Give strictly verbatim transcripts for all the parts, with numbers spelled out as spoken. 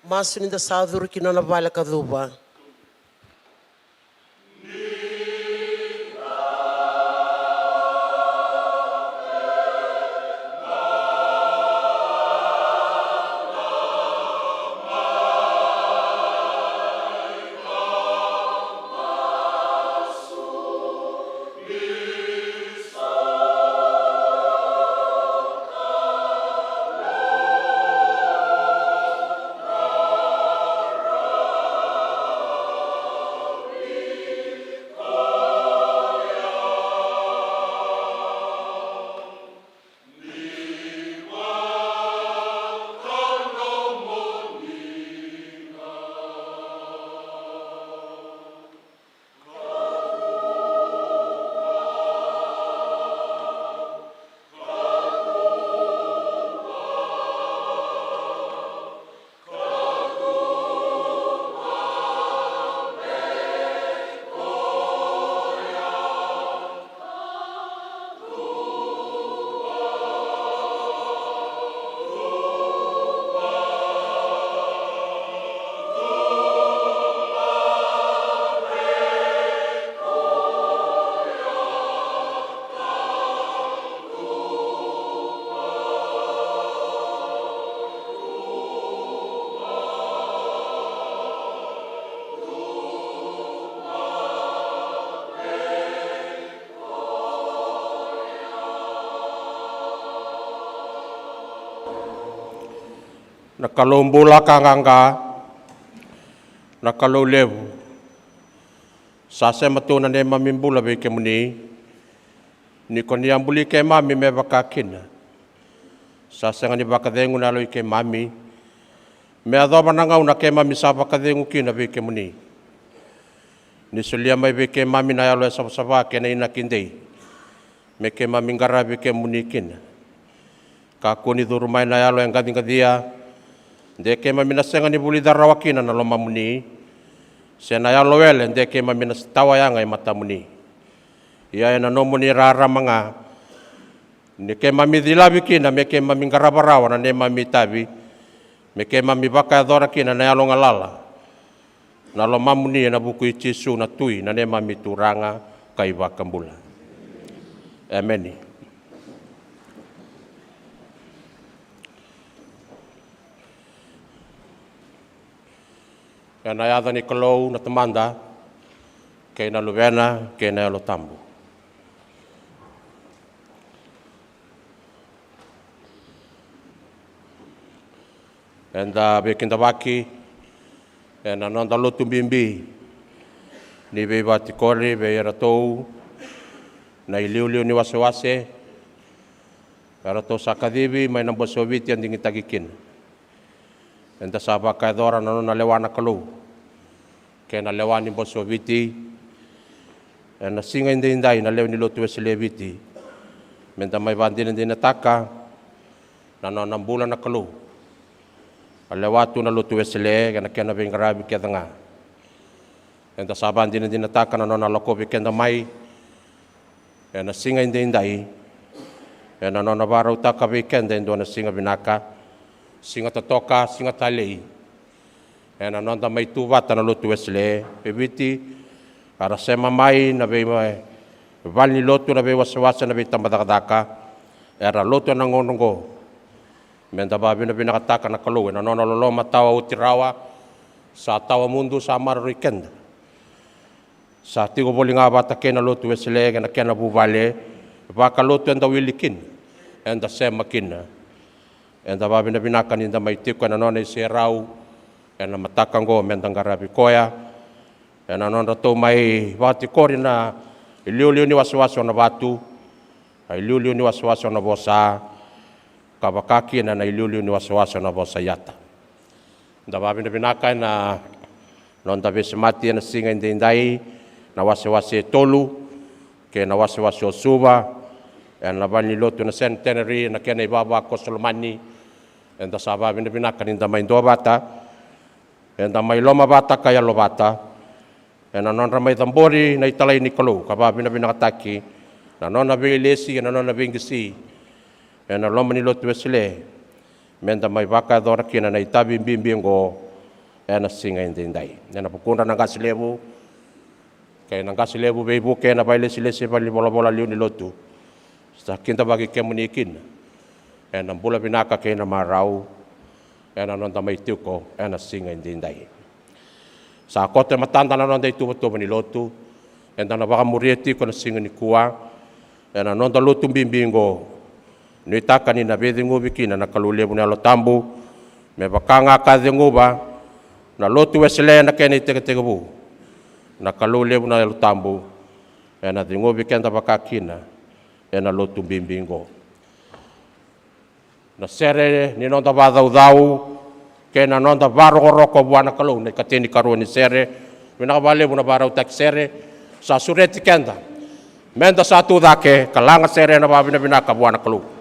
Masu ni da sa curu ki nona vale ka cuva. Na Kalou bula ka qaqa, na Kalou levu. Sa sema tu na neimami bula vei kemuni, ni ko ni a buli keimami me vaka kina. Sa sega ni vakacegu na yalo i keimami me yacova na gauna keimami sa vakacegu kina vei kemuni. Ni solia mai vei keimami na yalo e savasava kei na inaki dei me keimami qaravi kemuni kina. Kakua ni curu mai na yalo e qaciqacia, de keimami na sega ni vulica rawa kina na lomamuni, se na yalo wele de keimami na tawayaga e matamuni. Ia ena nomuni rarama ga, ni keimami cilavi kina me keimami qarava rawa na neimami itavi, me keimami vakayacora kina na yalo galala, na lomamuni, ena vuku i Jisu na Tui, na neimami Turaga ka iVakabula. Emeni. Ena yaca ni Kalou na Tamada, kei na Luvena, kei na Yalo Tabu. Eda veikidavaki ena noda lotu bibi ni veivakatikori vei iratou na iliuliu ni wasewase, eratou sa kacivi mai na Bose o Viti a digitaki kina. Eda sa vakayacora na nona lewa na Kalou kei na lewa ni Bose o Viti ena siga edaidai, na lewe ni Lotu Wesele e Viti, meda mai vakadinadinataka na nona bula na Kalou. A lewa tu na Lotu Wesele ena kena veiqaravi kece ga. Eda sa vakadinadinataka na nona lakovi keda mai ena siga edaidai, ena nona vakarautaka vei keda e dua na siga vinaka, siga totoka, siga talei. Ena noda mai tu vata na Lotu Wesele e Viti, era sema mai na vei, mai vale ni lotu, na veiwasewase, na veitabacakacaka, era lotu ena gauna oqo. Meda vakavinavinakataka na Kalou ena nona loloma tawa oti rawa, sa tawa mudu, sa maroroi keda. Sa tiko voli ga vata kei na Lotu Wesele kei na kena vuvale, vakalotu eda wili kina, eda sema kina. Eda vakavinavinaka nida mai tiko ena nona iserau ena mataka oqo, meda qaravi koya ena nodratou mai vakatikori na iliuliu ni wasewase o Navatu, a iliuliu ni wasewase o Navosa, ka vaka kina na iliuliu ni wasewase o Navosa Yata. Da vakavinavinaka ena noda veisemati ena siga edaidai, na wasewase e tolu kei na wasewase o Suva, ena vale ni lotu na Centenary, na kena ivavakoso lomani. Eda sa vakavinavinaka nida mai duavata, eda mai lomavata ka yalovata ena nodra mai cabori na italai ni Kalou, ka vakavinavinakataki na nona veilesi, na nona veiqisi ena loma ni Lotu Wesele, meda mai vakayacora kina na itavi bibi oqo, ena siga edaidai. Ena vukudra na qase levu kei na qase levu veivuke ena vailesilesi valenivolavola liu ni lotu, sa kidavaki kemuni kina ena bula vinaka kei na marau ena noda mai tiko ena siga edaidai. Sa koto e matada na noda ituvatuva ni lotu, eda na vakamuria tiko na siga nikua ena noda lotu bibi oqo. Nuitaka ni na veiceguvi kina na Kalou levu na Yalo Tabu, me vaka ga ka ceguva na lotu Wesele ena kena itekitekivu. Na Kalou levu na Yalo Tabu ena ceguvi keda vaka kina ena lotu bibi oqo. Na sere ni noda vakacaucau kei na noda vakarokoroko vua na Kalou, na ikatinikarua ni sere. Vinaka vakalevu na vakarautaki sere. Sa sureti keda meda sa tu cake ka laga sere ena vakavinavinaka vua na Kalou.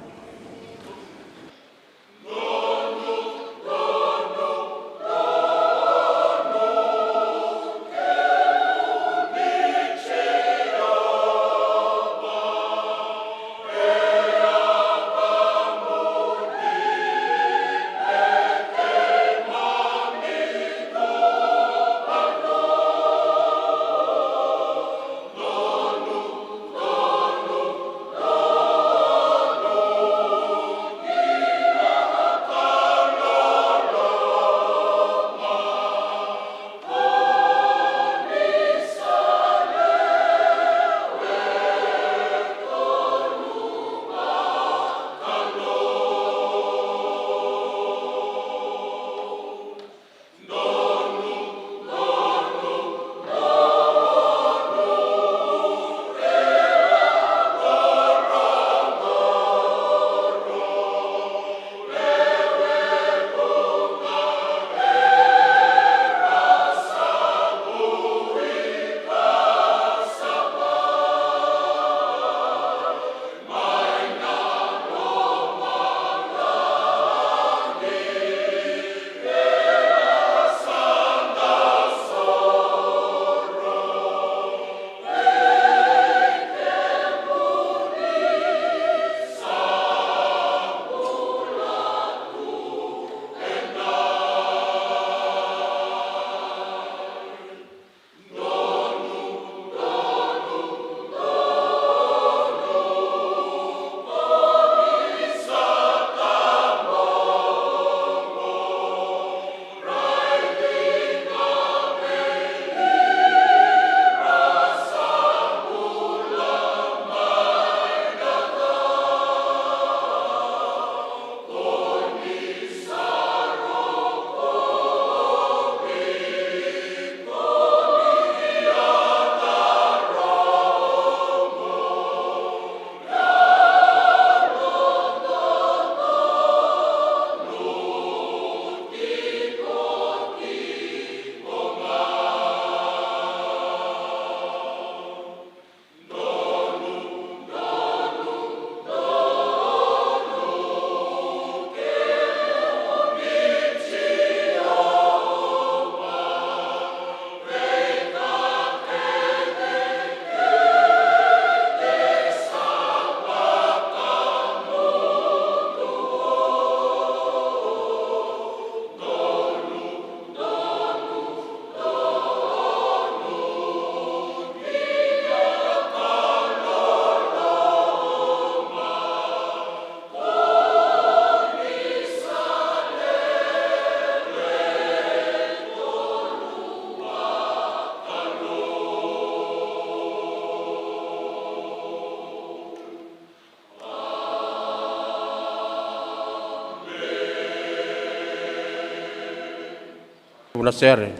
Na sere.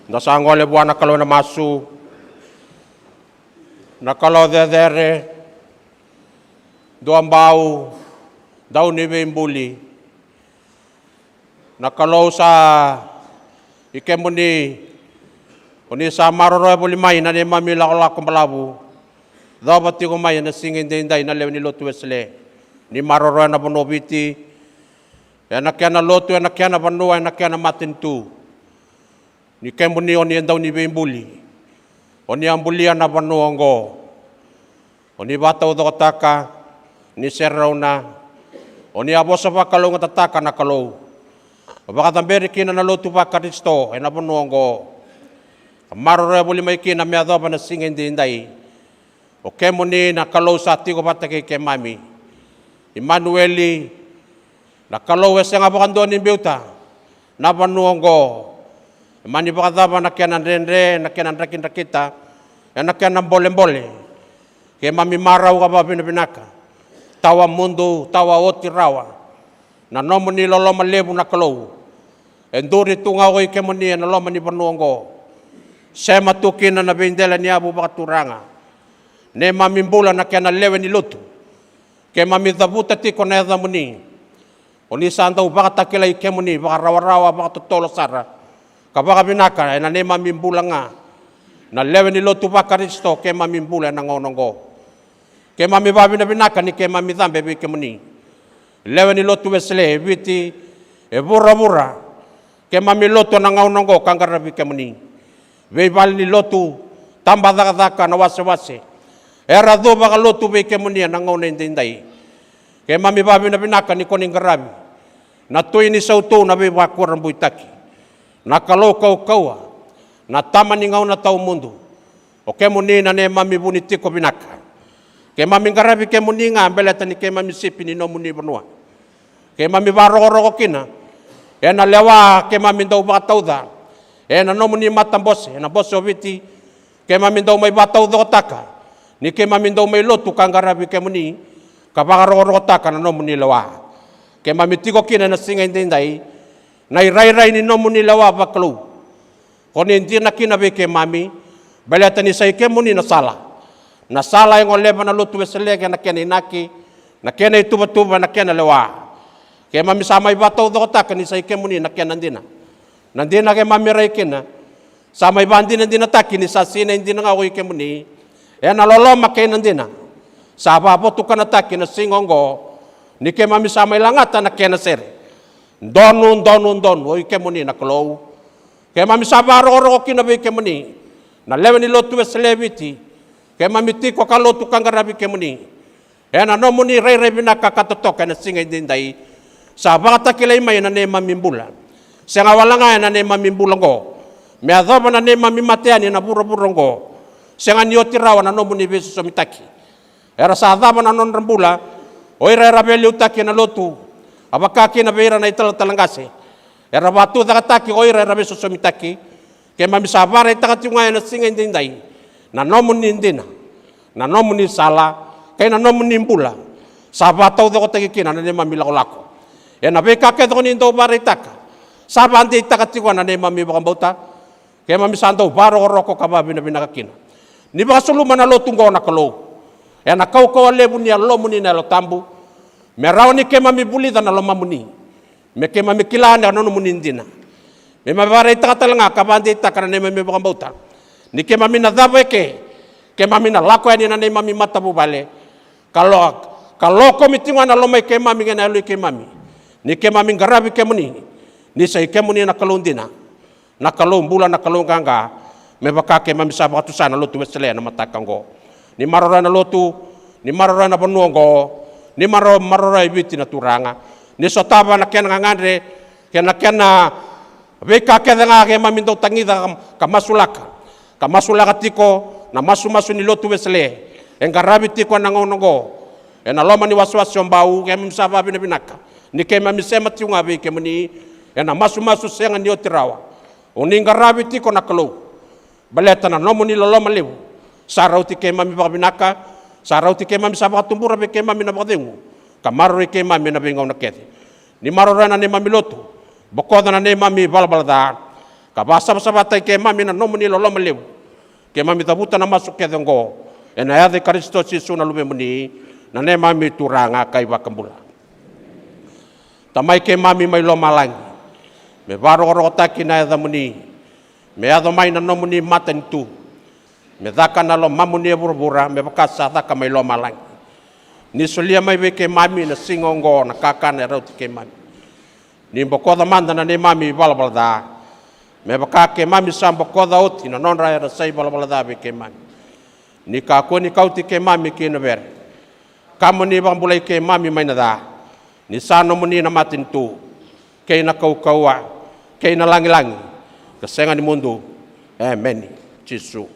Da sa gole vua na Kalou ena masu. Na Kalou cecere, duabau, dauniveibuli. Na Kalou sa i kemuni, o ni sa maroroya voli mai na neimami lakolako balavu. Cova tiko mai ena siga edaidai na lewe ni lotu Wesele. Ni maroroya na vanua o Viti, ena kena lotu, ena kena vanua, ena kena matanitu. Ni kemuni o ni a dauniveibuli. O ni a bulia na vanua oqo. O ni vakataucokotaka, ni serauna, o ni a vosa vakalougatataka na Kalou. O vakacaberi kina na lotu vaKarisito ena vanua oqo, ka maroroya voli mai kina me yacova na siga edaidai. O kemuni na Kalou sa tiko vata kei keimami, Imanueli, na Kalou e sega vakadua ni biuta na vanua oqo. E mani vakacava na kena dredre, na kena drakidrakita, ena kena bolebole, keimami marau ka vakavinavinaka. Tawa mudu, tawa oti rawa na nomuni loloma levu na Kalou. E duri tu ga o i kemuni ena loma ni vanua oqo. Sema tu kina na veidela ni yavu vakaturaga. Neimami bula na kena lewe ni lotu. Keimami cavuta tiko na yacamuni. O ni sa dau vakatakilai kemuni vakarawarawa, vakatotolo sara, ka vakavinaka ena neimami bula ga. Na lewe ni lotu vaKarisito keimami bula ena gauna oqo. Keimami vakavinavinaka ni keimami cabe vei kemuni. Lewe ni lotu Wesele e Viti, e vuravura, keimami lotu ena gauna oqo ka qaravi kemuni. Veivale ni lotu, tabacakacaka, na wasewase, era cuva ka lotu vei kemuni ena gauna edaidai. Keimami vakavinavinaka ni ko ni qaravi na Tui ni sautu, na veivakurabuitaki, na Kalou kaukauwa, na Tama ni gauna tawamudu. O kemuni na neimami vu ni tiko vinaka. Keimami qaravi kemuni ga baleta ni keimami sipi ni nomuni vanua. Keimami vakarokoroko kina ena lewa keimami dau vakatauca ena nomuni matabose, ena Bose o Viti. Keimami dau mai vakataucokotaka ni keimami dau mai lotu ka qaravi kemuni, ka vakarokorokotaka na nomuni lewa. Keimami tiko kina ena siga edaidai na irairai ni nomuni lewa vakalou. Ko ni dina kina vei keimami, baleta ni sa i kemuni na sala. Na sala e goleva na lotu Wesele kei na kena inaki, na kena ituvatuva, na kena lewa. Keimami sa mai vakataucokotaka ni sa i kemuni na kena dina. Na dina keimami rai kina, sa mai vakadinadinataki ni sa sinai dina ga ko i kemuni ena loloma kei na dina. Sa vakavotukanataki na siga oqo ni keimami sa mai lagata na kena sere. Donu, donu, donu o i kemuni na Kalou. Keimami sa vakarokoroko kina vei kemuni na lewe ni lotu Wesele e Viti. Keimami tiko ka lotu ka qaravi kemuni ena nomuni rairai vinaka ka totoka ena siga edaidai. Sa vakatakilai mai na neimami bula. Sega wale ga ena neimami bula oqo, me yacova na neimami mate yani ena vuravura oqo. Sega ni oti rawa na nomuni veisosomitaki. Era sa cava na nodra bula o ira era veiliutaki ena lotu, a vaka kina vei ira na italatala qase. Era vakatucaketaki o ira era veisosomitaki. Keimami sa vakaraitaka tiko ga ena siga edaidai na nomuni dina, na nomuni sala, kei na nomuni bula. Sa vakataucokotaki kina na neimami lakolako. Ena veika kece ko ni dau vakaraitaka, sa vakadeitaka tiko ga na neimami vakabauta. Keimami sa dau vakarokoroko ka vakavinavinaka kina. Ni vakasuluma na lotu oqo na Kalou ena kaukauwa levu ni Yalomuni na Yalo Tabu, me rawa ni keimami vulica na lomamuni, me keimami kila na nomuni dina. Me mai vakaraitaka tale ga ka vakadeitaka na neimami vakabauta ni keimami na cava eke, keimami na lako yani na neimami matavuvale, ka lo, ka lokomi tiko ga na lomai keimami kei na yaloi keimami, ni keimami qaravi kemuni ni sa i kemuni na Kalou dina, na Kalou bula, na Kalou qaqa. Me vaka keimami sa vakatusa na lotu Wesele ena mataka oqo, ni maroroya na lotu, ni maroroya na vanua oqo, ni maro, maroroya e Viti na Turaga, ni sotava na kena gagadre kei na kena veika kece ga keimami dau tagica ka, ka masulaka, ka masulaka tiko na masumasu ni lotu Wesele e qaravi tiko ena gauna oqo ena loma ni wasewase o Bau. Keimami sa vakavinavinaka ni keimami sema tiko ga vei kemuni ena masumasu sega ni oti rawa. O ni qaravi tiko na Kalou, baleta na nomuni loloma levu sa rauti keimami vakavinaka, sa rauti keimami, sa vakatubura vei keimami na vakacegu, ka maroroi keimami ena veigauna kece. Ni maroroya na neimami lotu, bokoca na neimami valavala ca, ka vakasavasavataki keimami na nomuni loloma levu. Keimami cavuta na masu kece oqo ena yaca i Karisito Jisu na Luvemuni, na neimami Turaga ka iVakabula. Tamai keimami mai lomalagi, me vakarokorokotaki na yacamuni, me yaco mai na nomuni matanitu, me caka na lomamuni e vuravura me vaka sa caka mai lomalagi. Ni solia mai vei keimami na siga oqo na kakana e rauti keimami. Ni bokoca mada na neimami valavala ca, me vaka keimami sa bokoca oti na nodra era sa ivalavala ca vei keimami. Ni kakua ni kauti keimami ki na vere, ka mo ni vakabulai keimami mai na ca. Ni sa nomuni na matanitu, kei na kaukauwa, kei na lagilagi, ka sega ni mudu. Emeni. Jisu.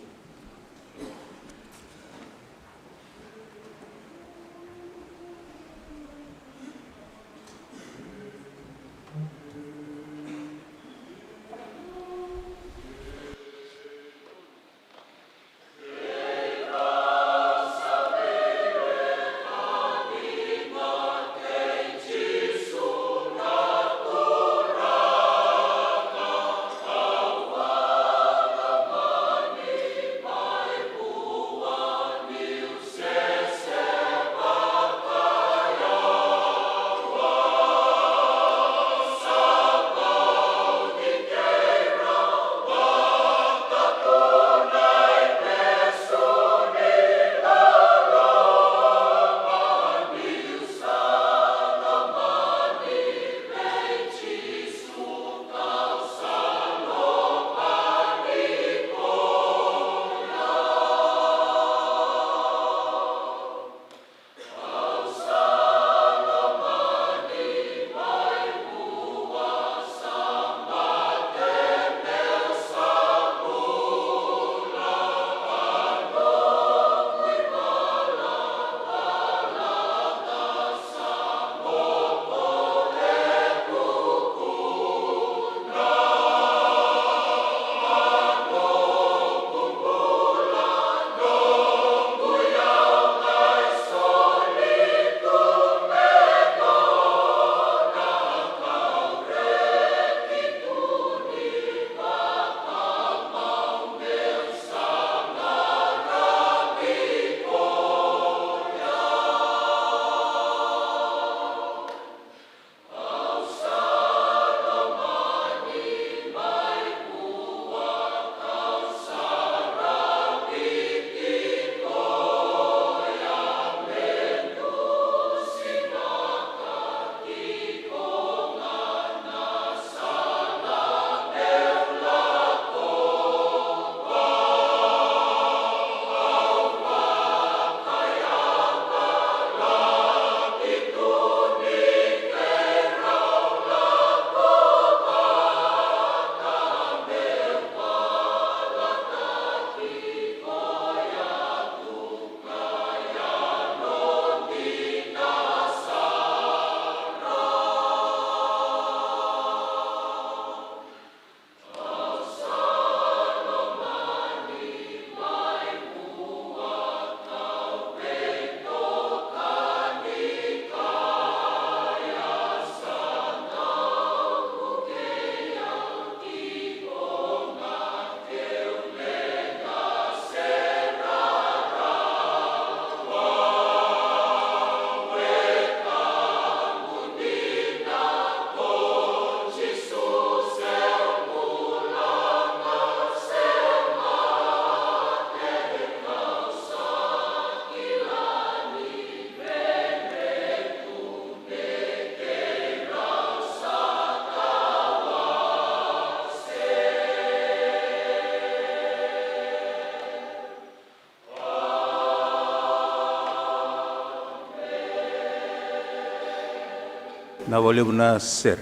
Na vakalevu na sere.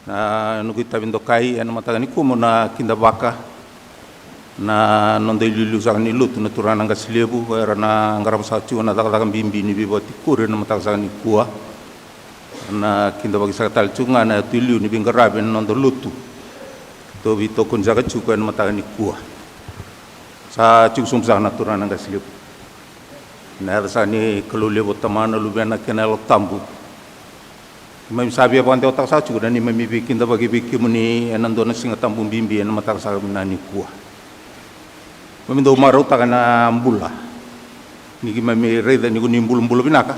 Na noqu itavi dokai ena mataka nikua mo na kidavaka na noda iliuliu saka ni lotu na turaga na qase levu era na qarava saka tiko na cakacaka bibi ni veivakatikori ena mataka saka nikua. Na kidavaki saka tale tiko ga na yatu iliu ni veiqaravi ena noda lotu. Tou veitokoni saka tiko ena mataka nikua. Sa tiko sobu saka na turaga na qase levu. Na yaca saka ni Kalou levu o Tamana, Luvena kei na Yalo Tabu. Keimami sa via vakadewataka saka tiko na neimami veikidavaki vei kemuni ena dua na Siga Tabu bibi ena mataka saka vinaka nikua. Keimami dau marautaka na bula ni keimami raica ni ko ni bulabula vinaka.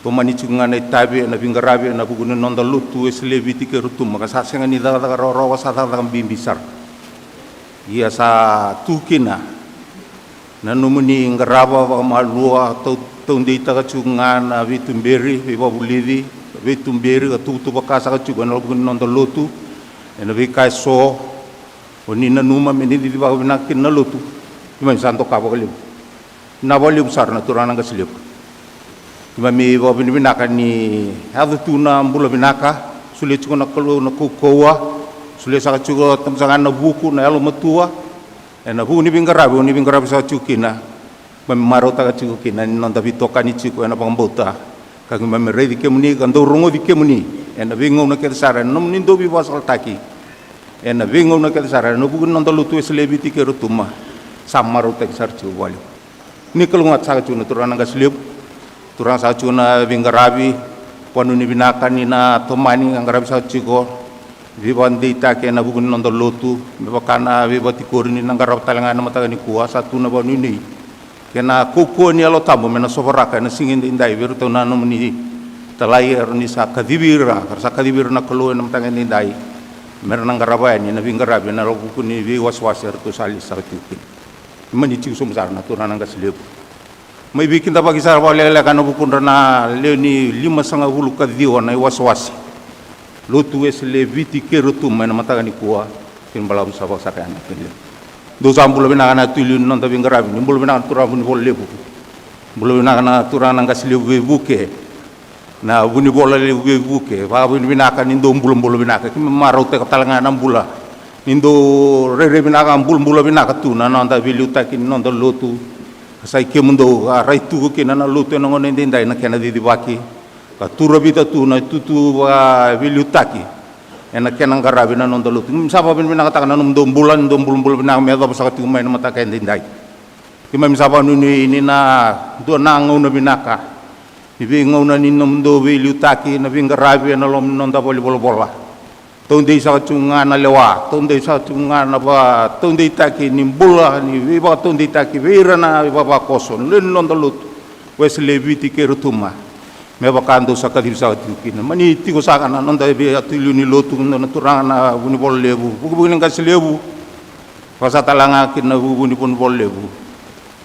Tomani tiko ga na itavi ena veiqaravi ena vuku ni noda lotu e Sele, Viti kei Rotuma, ka sa sega ni cakacaka rawarawa, sa cakacaka bibi sara. Ia sa tu kina na nomuni qarava vakamalua, tau, taudeitaka tiko ga na veituberi, veivakavulici, veituberi ka tuvatuva ka saka tiko ena vuku ni noda lotu ena veika eso. O ni nanuma me ni cici vakavinaka kina na lotu. Keimami sa doka vakalevu. Na vakalevu sara na turaga na qase levu. Keimami vakavinavinaka ni yaco tu na bula vinaka, solia tiko na Kalou na kaukauwa, solia saka tiko tabu saka na vuku, na yalomatua, ena vuku ni veiqaravi o ni veiqaravi saka tiko kina. Keimami marautaka tiko kina ni noda veitokani tiko ena vakabauta, ka keimami raici kemuni ka dau rogoci kemuni ena veigauna kece sara ena nomuni dau veivakasalataki ena veigauna kece sara ena vuku ni noda lotu Wesele e Viti kei Rotuma. Sa marautaki sara tiko vakalevu. Ni kalougata saka tiko na turaga na qase levu, turaga saka tiko na veiqaravi, vakanuinui vinaka ni na tomani ka qaravi saka tiko veivakadeitaki ena vuku ni noda lotu, me vaka na veivakatikori ni na qarava tale ga ena mataka nikua. Sa tu na vakanuinui kei na kaukauwa ni Yalo Tabu me na sovaraka ena siga edaidai vei iratou na nomuni talai, era ni sa kacivi ira, ka ra sa kacivi ira na Kalou ena mataka edaidai, me ra na qarava yani na veiqaravi ena vuku ni veiwasewase eratou sa lesu saka tiko kina. Mani tiko sobu sara na turaga na qase levu. Mai veikidavaki sara vakalekaleka ena vukudra na lewe ni limasagavulu ka ciwa na iwasewase lotu Wesele e Viti kei Rotuma ena mataka nikua, kei na balavu sa vakasaka yani na kena levu. Dou sa bula vinaka na Tui Liu ni noda veiqaravi, ni bula vinaka na turaga Vunivola Levu, bula vinaka na turaga na qase levu veivuke, na Vunivola Levu veivuke, vakavinavinaka ni dou bulabula vinaka. Keimami marautaka tale ga na bula ni dou rairai vinaka, bulabula vinaka tu na noda veiliutaki ni noda lotu. Ka sa i kemudou ka rai tuku kina na lotu ena gauna edaidai na kena cicivaki, ka turavica tu na itutu vakaveiliutaki ena kena qaravi na noda lotu. Keimami sa vakavinavinakataka na nomudou bula, ni dou bulabula vinaka me yacova saka tiko mai na mataka edaidai. Keimami sa vakanuinui ni na dua na gauna vinaka ni veigauna ni nomudou veiliutaki na veiqaravi ena loma ni noda valenivolavola. Taudei saka tiko ga na lewa, taudei saka tiko ga na vakataudeitaki ni bula, ni veivakataudeitaki vei ira na ivavakoso, na lewe ni noda lotu Wesele e Viti kei Rotuma, me vaka dou sa kacivi saka tiko kina. Mani tiko saka na noda veiatuliliu ni lotu, na turaga na Vunivola Levu, vukevuke ni qase levu, vaka saka tale ga kina na vuku ni Vunivola Levu.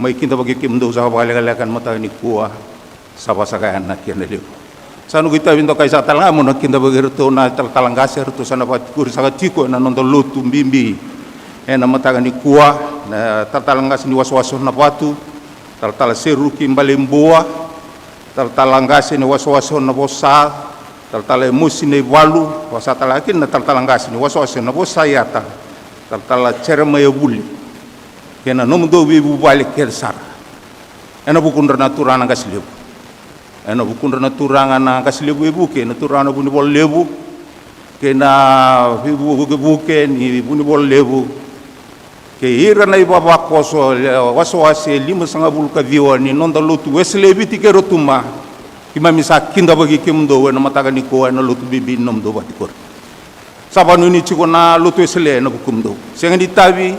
Mai kidavaki kemudou saka vakalekaleka ena mataka nikua. Sa vakasaka yani na kena levu. Sa noqu itavi dokai saka tale ga meu na kidavaki iratou na talatala qase, eratou sa na vakatikori saka tiko ena noda lotu bibi ena mataka nikua, na talatala qase ni wasewase o Navatu, talatala Seruki Baleibua, talatala qase ni wasewase o Navosa, talatala Emosi Naivalu, vaka saka tale ga kina na talatala qase ni wasewase o Navosa Yata, talatala Jeremaia Vuli, kei na nomudou veivuvale kece sara. Ena vukudra na turaga na qase levu, ena vukudra na turaga na qase levu e vuke, na turaga na Vunivola Levu, kei na veivukevuke ni Vunivola Levu, kei ira na ivavakoso, e, wasewase e limasagavulu ka ciwa ni noda lotu Wesele e Viti kei Rotuma. Keimami sa kidavaki kemudou ena mataka nikua ena lotu bibi ni nomudou vakatikori. Sa vakanuinui tiko na lotu Wesele ena vukumudou. Sega ni itavi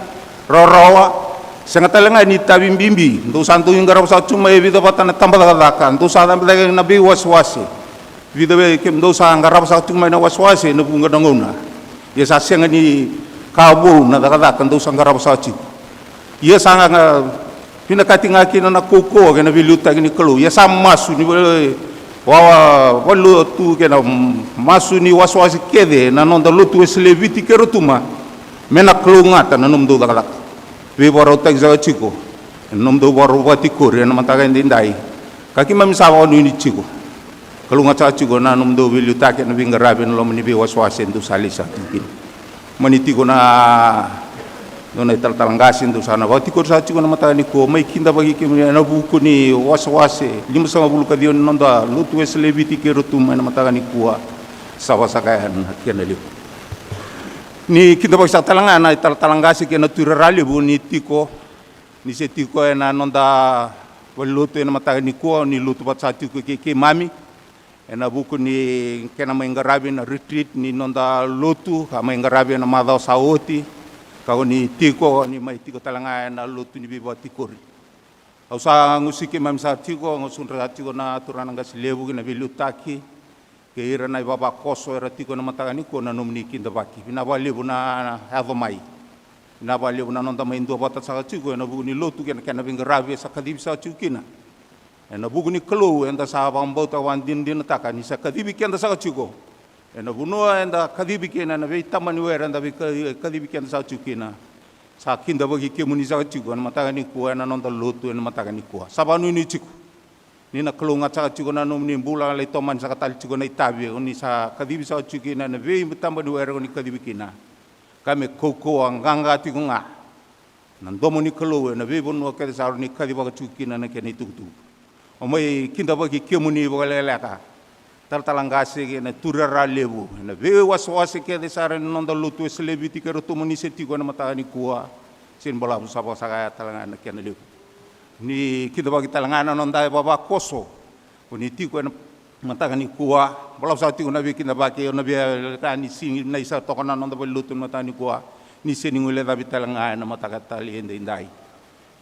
rawarawa, sega tale ga ni itavi bibi. Dou sa dau qarava saka tiko mai e vica vata na tabacakacaka, dou sa cabe cake na veiwasewase. Vica vei kemudou sa qarava saka tiko mai na wasewase ena vuqa na gauna. Ia sa sega ni ka vou na cakacaka dou sa qarava saka tiko. Ia sa ga vinakati ga kina na kaukauwa kei na veiliutaki ni Kalou. Ia sa masu ni va-, va-, valotu kei na masu ni wasewase kece na noda lotu Wesele e Viti kei Rotuma, me na kalougata na nomudou cakacaka. Veivakarautaki saka tiko ena nomudou vakarau vakatikori ena mataka edaidai. Ka keimami sa vakanuinui tiko, kalougata saka tiko na nomudou veiliutaki ena veiqaravi ena loma ni veiwasewase dou sa lesu saka tiko kina. Mani tiko na dua na italatala qase dou sa na vakatikori saka tiko na mataka nikua, mai kidavaki kemuni ena vuku ni wasewase limasagavulu ka ciwa ni noda lotu Wesele e Viti kei Rotuma ena mataka nikua. Sa vakasaka yani na kena levu. Ni kidavaki saka tale ga na italatala qase kei na tuirara levu ni tiko, ni se tiko ena noda valenilotu ena mataka nikua, ni lotu vata saka tiko kei keimami ena vuku ni kena mai qaravi na retreat ni noda lotu ka mai qaravi ena macawa sa oti. Ka o ni tiko, o ni mai tiko tale ga ena lotu ni veivakatikori. Au sa gusi keimami saka tiko, gusudra saka tiko na turaga na qase levu kei na veiliutaki, kei ira na ivavakoso era tiko ena mataka nikua, na nomuni kidavaki. Vinaka vakalevu na yaco mai. Vinaka vakalevu na noda mai duavata saka tiko ena vuku ni lotu kei na kena veiqaravi e sa kacivi saka tiko kina. Ena vuku ni Kalou eda sa vakabauta vakadinadinataka ni sa kacivi keda saka tiko ena vanua eda kacivi kina, ena veitaba ni were eda veika-, kacivi keda saka tiko kina. Sa kidavaki kemuni saka tiko ena mataka nikua ena noda lotu ena mataka nikua. Sa vakanuinui tiko Ni na kalougata saka tiko na nomuni bula, lai tomani saka tale tiko na itavi o ni sa kacivi saka tiko kina ena veitaba ni were o ni kacivi kina. Ka me kaukauwa qaqa tiko ga na domo ni Kalou ena veivanua kece sara o ni kacivaka tiko kina na kena itukutuku. O mai kidavaki kemuni vakalekaleka, talatala qase kei na turaga levu ena veiwasewase kece sara ena noda lotu e Seleviti kei ratou mo ni se tiko ena mataka nikua. Se ni balavu sa vakasakaya tale ga ena kena levu. Ni kidavaki tale ga na noda ivavakoso ko ni tiko ena mataka nikua. Balavu saka tiko na veikidavaki, na veiyalayalati ni sinai saka toka na noda valenilotu ena mataka nikua. Ni se ni guilecavi tale ga ena mataka tale edaidai.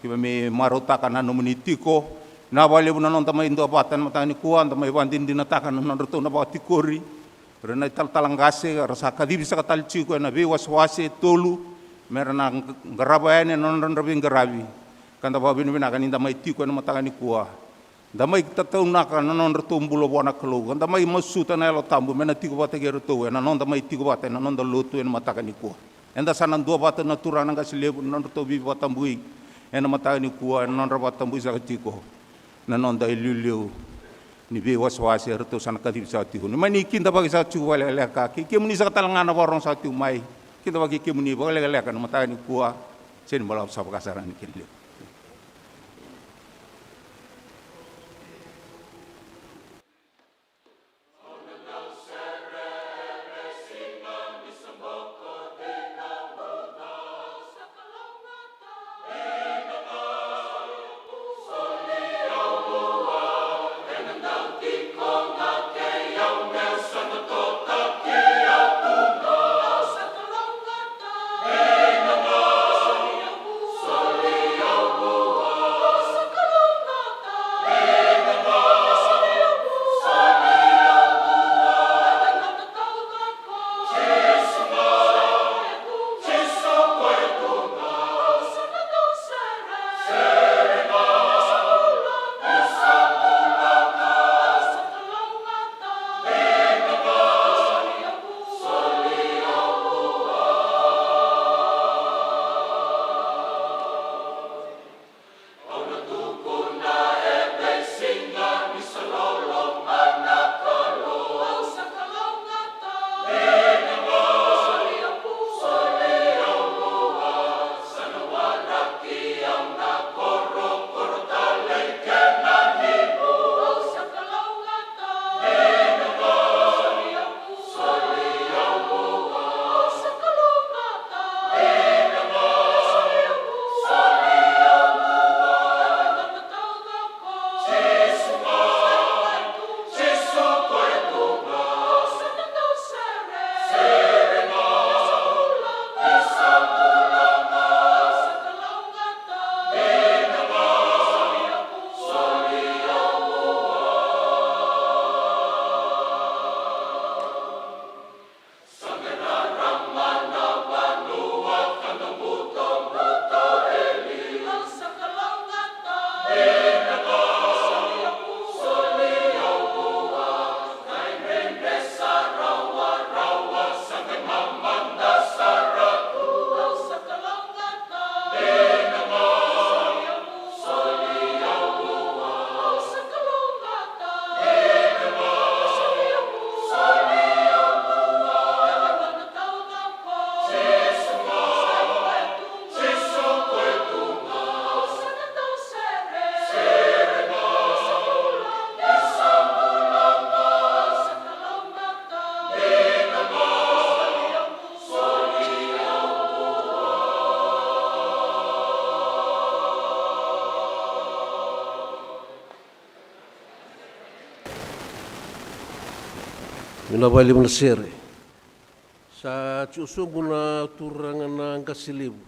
Keimami marautaka na nomuni tiko. Na vakalevu na noda mai duavata ena mataka nikua, da mai vakadinadinataka na nodratou na vakatikori. Ira na italatala qase era sa kacivi saka tale tiko ena veiwasewase e tolu me ra na qarava yani ena nodra veiqaravi. Ka da vakavinavinaka ni da mai tiko ena mataka nikua. Da mai tataunaka na nodratou bula vua na Kalou, ka da mai masuta na Yalo Tabu me na tiko vata kei iratou ena noda mai tiko vata ena noda lotu ena mataka nikua. Eda sa na duavata na turaga na qase levu na nodratou veivakatabui ena mataka nikua, ena nodra vakatabui saka tiko na noda iliuliu ni veiwasewase eratou sa na kacivi saka tiko. Ni mani kidavaki saka tiko vakalekaleka, kei kemuni saka tale ga na vakarorogo saka tiko mai, kidavaki kemuni vakalekaleka na mataka nikua. Se ni balavu sa vaka sara ni kena levu. Vinaka vakalevu na sere. Sa tiko sobu na turaga na qase levu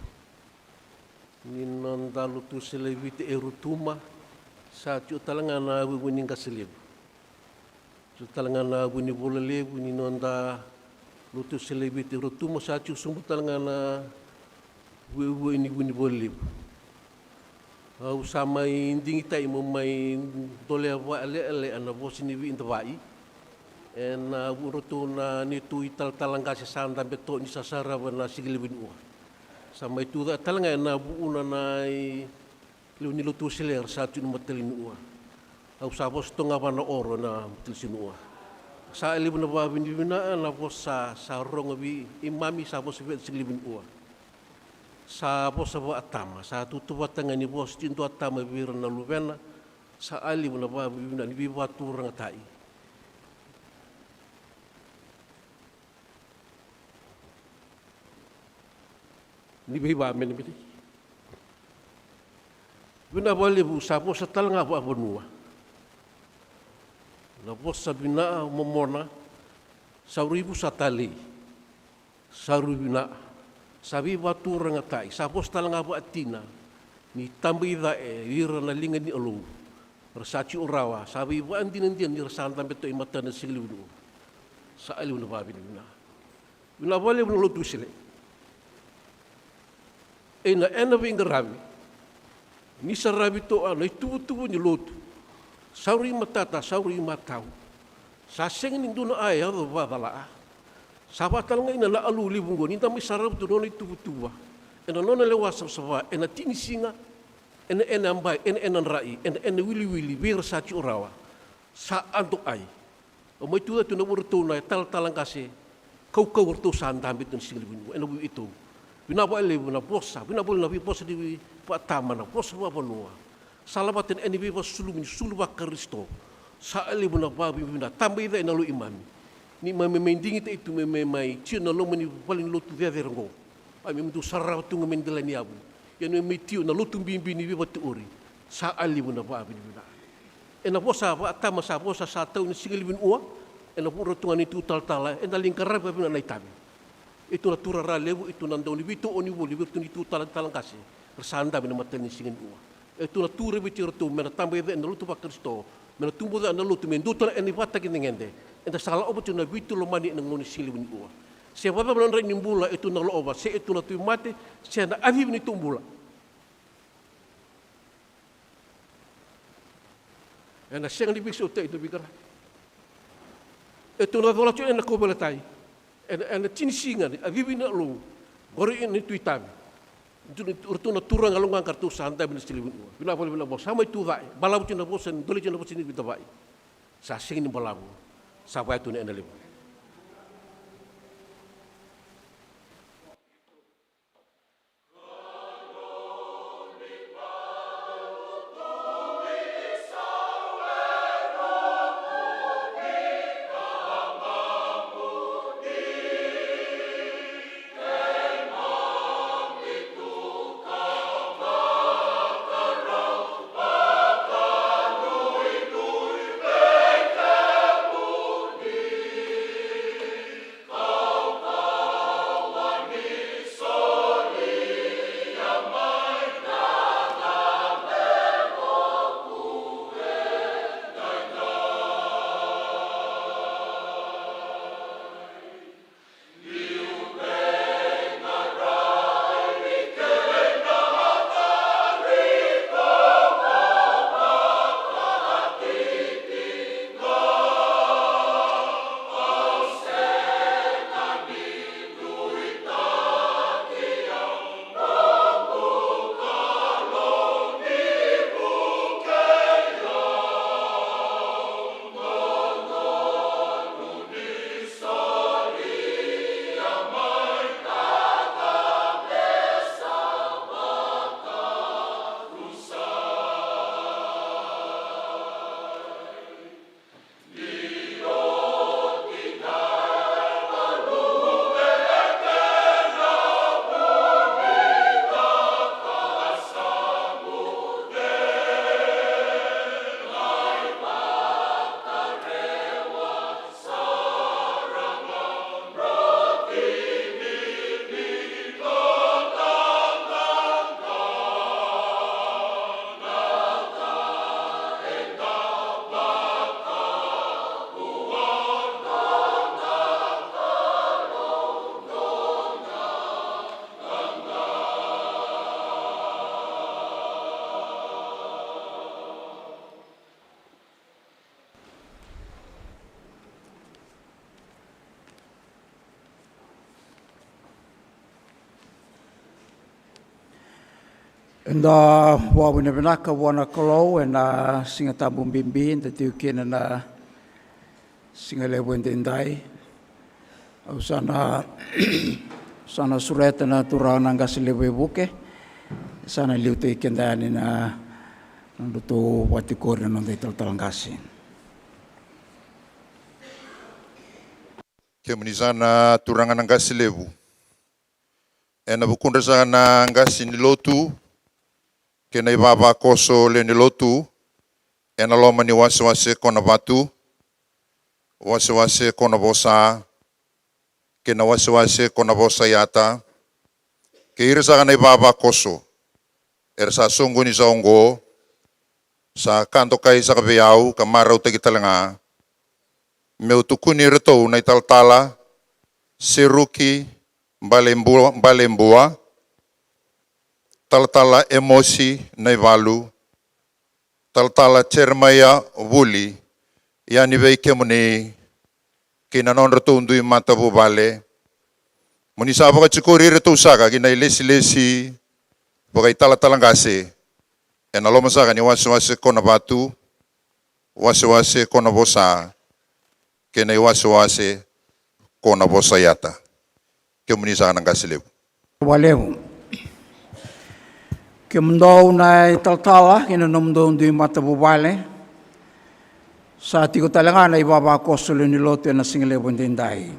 ni noda lotu Seleviti e Rotuma. Sa tiko tale ga na vuivui ni qase levu. Tiko tale ga na vunivola levu ni noda lotu Seleviti e Rotuma, sa tiko sobu tale ga na vuivui ni vunivola levu. Au sa mai digitaki mo mai dolea vakalekaleka na vosa ni veidavai ena vudratou na neitou italatala qase sa dabe toka ni sa sarava na siga levu ni ua. Sa mai tucake tale ga ena vuuna na i lewe ni lotu Wesele era sa tu ena mataka ni ua. Au sa vosa toka ga vua na oro ena matanitu ni siga ni ua. Sa levu na vakavinavinaka na vosa sa rogo vei keimami, sa vosa vei ira na siga levu ni ua. Sa vosa vakaatama, sa tautauvata ga ni vosa tiko e dua na tama vei ira na luvena. Sa levu na vakavinavinaka ni veivakaturagataki, ni veivakamenemenei. Vinaka vakalevu, sa vosa tale ga vakavanua. Na vosa vinaka momona, sa rui vosa talei, sa rui vinaka, sa veivakaturagataki, sa vosa tale ga vakatina, ni tabaicake vei ira na liga ni Alou, ra sa tiko rawa, sa veivakadinadina ni ra sa dabe toka e matada ena siga levu ni ua. Sa levu na vakavinavinaka. Vinaka vakalevu na lotu Wesele. Ena, ena veiqaravi, ni saravi toka na ituvatuva ni lotu, sa rui matata, sa rui matau. Sa sega ni dua na ka e yaco vakacala. Sa vakatale ga kina na Alou levu oqo, ni da mai sarava tu na nona ituvatuva, ena nona lewa savasava, ena tiki ni siga, ena, ena yabai, ena, ena drai, ena, ena wiliwili vei ira sa tiko rawa. Sa dokai. Au mai tucake tu ena vuravura, na italatala qase, kaukauwa, ratou sa dabe tu ena siga levu ni ua ena veitou. Vinaka vakalevu na vosa, vinaka vakalevu na veivosa ni vakaatama, na vosa vakavanua. Sa lavata ena, ena veivakasulumi ni sulu vaKarisito. Sa levu na vakavinavinaka, tabaicake na Alou i keimami, ni keimami mai digitaki tu me, me mai tiko ena loma ni valenilotu cecere oqo. Keimami dau sarava tu ga mai na dela ni yavu, ia ni mai tiko na lotu bibi ni veivakatauri. Sa levu na vakavinavinaka. Ena vosa vakaatama, sa vosa sa tau ena siga levu ni ua, ena vuravura tu ga na neitou talatala, eda lai qarava vinaka na itavi. E tu na turaga levu, e tu na dau ni veitooni voli vei iratou na neitou talatala qase, ra sa dabe ena mataka ni siga ni ua. E tu na tu raviti iratou me na tabaicake ena lotu vaKarisito, me na tubu cake na lotu, me dua tu na ena ivakatakekere. Eda sa loova tu na veitou lomani ena gauna ni siga levu ni ua. Se vakacava na drai ni bula, e tu na loova, se e tu na tauvimate, se na kacivi ni neitou bula. Ena sega ni veisautaki na veiqaravi. E tu na cola tu ena kauveilatai, ena, ena tiki ni siga ni kacivi na Alou. Qori na neitou itavi. Tu, tu, ratou na turaga loqaqa ratou sa dabe ena siga levu ni ua. Vinaka vakalevu na vosa, sa mai tucake, balavu tu na vosa, ni dolei tu na vosa ni veidavai. Sa sega ni balavu, sa vaya tu na ena levu. Eda vakavinavinaka vua na Kalou ena Siga Tabu bibi eda tiko kina na siga levu edaidai. Au sa na sa na sureta na turaga na qase levu e vuke, sa na liutaki keda yani na nodratou vakatikori na noda italatala qase. Kemuni sa na turaga na qase levu, ena vukudra sa na qase ni lotu kei na ivavakoso lewe ni lotu ena loma ni wasewase ko na vatu, wasewase ko na vosa, kei na wasewase ko na vosa yata, kei ira saka na ivavakoso era sa soqoni sa oqo, sa ka dokai saka vei au ka marautaki tale ga meu tukuni iratou na italatala Seruki Balebua, Balebua, talatala Emosi Naivalu, talatala Jeremaia Vuli, yani vei kemuni kei na nodratou dui matavuvale. Mo ni sa vakatikori iratou saka ki na ilesilesi vakaitalatala qase ena loma saka ni wasewase ko na vatu, wasewase ko na vosa, kei na iwasewase ko na vosa yata. Kemuni saka na qase levu. Vakalevu. Kemudou na italatala kei na nomudou dui matavuvale, sa tiko tale ga na ivavakoso lewe ni lotu ena siga levu edaidai.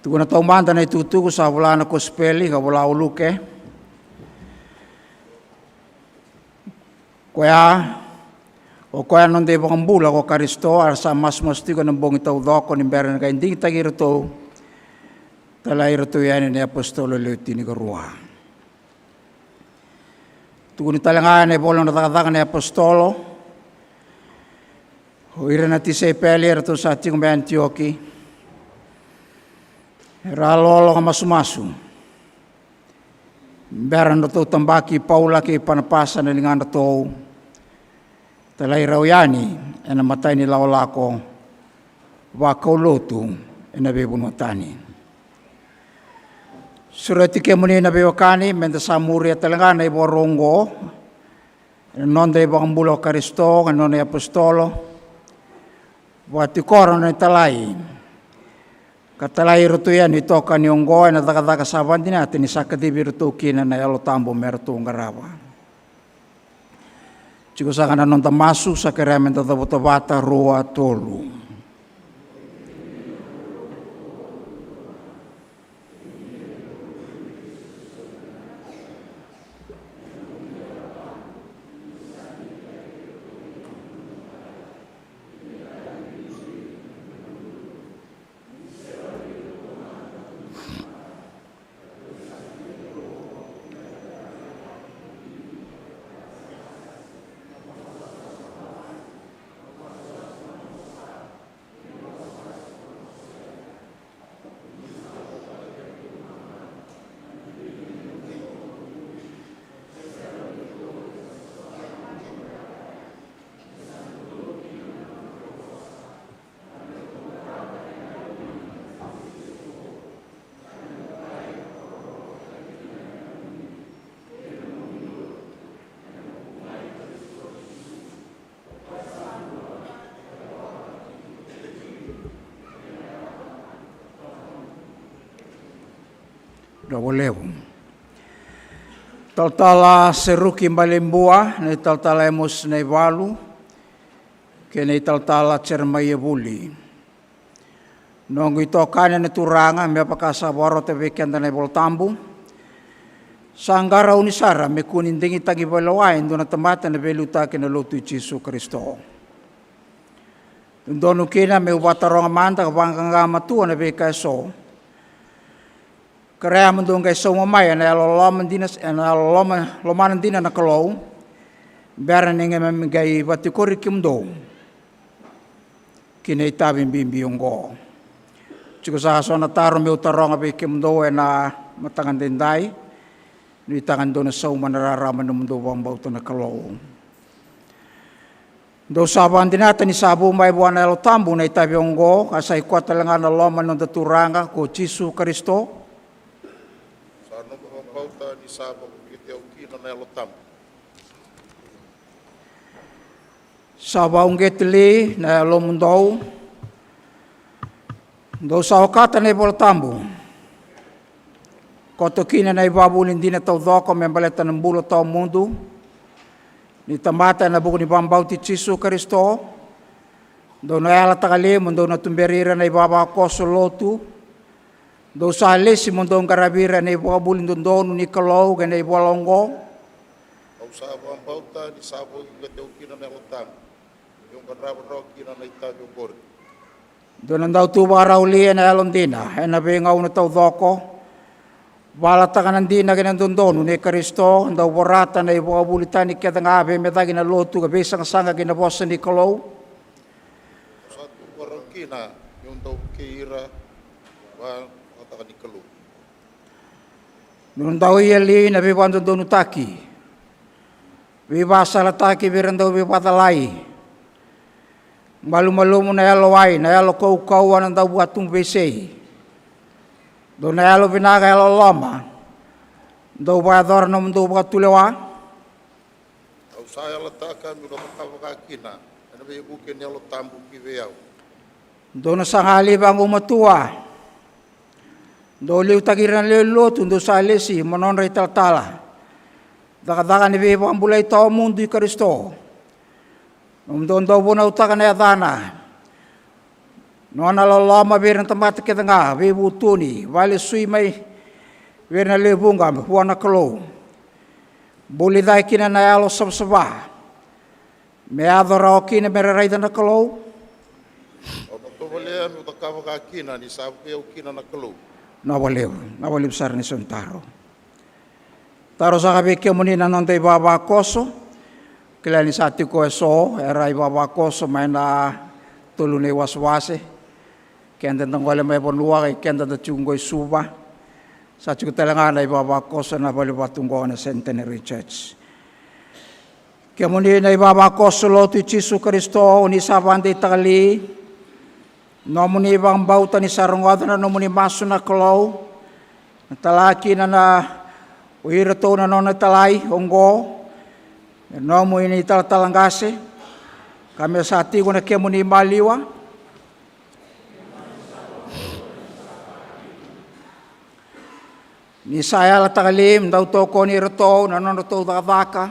Tukuna taumada na itukutuku sa vola na kosipeli ka vola o Luke. Koya, o koya noda iVakabula ko Karisito, a ra sa masumasu tiko ena bogi taucoko ni bera ni qai digitaki iratou, talai iratou yani na iapositolo lewe tinikarua. Tukuni tale ga ena ivola na Cakacaka na iapositolo, o ira na tisaipeli eratou sa tiko mai Anitioki, era a lolo ka masumasu. Bera na nodratou tabaki Paula kei Panapasa na ligadratou, talai rau yani ena imatai ni lakolako vakaulotu ena veivanua tani. Sureti kemuni na veiwekani meda sa muria tale ga na ivola oqo, ena noda iVakabula o Karisito, ena nona iapositolo, vakatikora na italai, ka talai iratou yani itokani oqo ena cakacaka sa vakadinata ni sa kacivi iratou kina na Yalo Tabu me ratou qarava. Tiko saka na noda masu, sa kerea meda cavuta vata, rua, tolu. Vinaka vakalevu. Talatala Seruki Balebua, na italatala Emosi Naivalu, kei na italatala Jeremaia Vuli. Noqu itokani na Turaga, me vaka sa vakarota vei keda na iVola Tabu, sa qarauni sara me kua ni digitaki vakalewa e dua na tamata na veiliutaki ena lotu i Jisu Karisito. Dodonu kina meu vakataroga mada ka vaqaqa matua na veika eso. Kerea mo dou qai sauma mai ena yalololoma dina, ena yaloloma, lomana dina na Kalou, bera ni qai mai qai vakatikori kemudou ki na itavi bibi oqo. Tiko saka so na taro meu taroga vei kemudou ena mataka edaidai, nuitaka ni dou na sauma na rarama ni nomudou vakabauta na Kalou. Dou sa vakadinata ni sa vu mai vua na Yalo Tabu na itavi oqo, ka sa i koya tale ga na loma ni noda Turaga ko Jisu Karisito. Sa noqu vakabauta ni sa vakabulai au Na Yalo Tabu. Sa vakauqeti li na yalomudou? Dou sa okata na iVola Tabu. Koto kina na ivakavuvuli dina taucoko me baleta na bula tawamudu ni tamata ena vuku ni vakabauti Jisu Karisito. Dou na yalataka li mo dou na tuberi ira na ivavakoso lotu. Dou sa lesi mo dou qaravi ira ena ivakavuvuli dodonu ni Kalou kei na ivola oqo. Au sa vakabauta ni sa vakauqeti au kina na Yalo Tabu, meu qarava rawa kina na itavi oqori. Dou na dau tu vakarau li ena yalodina ena veigauna taucoko. Valataka na dina kei na dodonu nei Karisito, dau vorata na ivakavuvuli tani kece ga, veimecaki na lotu ka veisaqasaqa kei na vosa ni Kalou. Sa tu vakarau kina meu dau vukei ira vakayagataka ni Kalou. Dou na dau ia li na veivakadodonutaki, veivakasalataki vei ira dau veivakacalai. Malumalumu na yalowai, na yalo kaukauwa, na dau vakatubu veisei. Dou na yalovinaka, yalololoma, dou vakayacora na nomudou vakatulewa. Au sa yalataka meu na cakava ga kina ena veivuke ni Yalo Tabu ki vei au. Dou na saga li vagumatua. Dou liutaki ira na lewe ni lotu dou sa lesi mo nodra italatala. Cakacaka ni veivakabulai tawamudu i Karisito. Nomudou dau vunautaka na yacana. Nona loloma vei ira na tamata kece ga, veivutuni, vakalesui mai vei ira na lewe vuqa vua na Kalou. Buli cake kina na yalo savasava, me yaco rawa kina me ra raica na Kalou. Au na tovolea meu cakava ga kina ni sa vukei au kina na Kalou. Na vakalevu, na vakalevu sara ni sau ni taro. Taro saka vei kemuni na noda ivavakoso. Kila ni sa tiko eso era ivavakoso mai na tolu na iwasewase. Keda da gole mai vanua, kei keda da tiko qo i Suva. Sa tiko tale ga na ivavakoso na valevatu qo na Centenary Church. Kemuni na ivavakoso lotu i Jisu Karisito, ni sa vakadeitaka li nomuni vakabauta, ni sa rogoca na nomuni masu na Kalou, na tala kina na o iratou na nona italai oqo, me nomuni talatala qase, ka me sa tiko na kemuni maliwa. Ni sa yalataka li me dau tokoni iratou na nodratou cakacaka,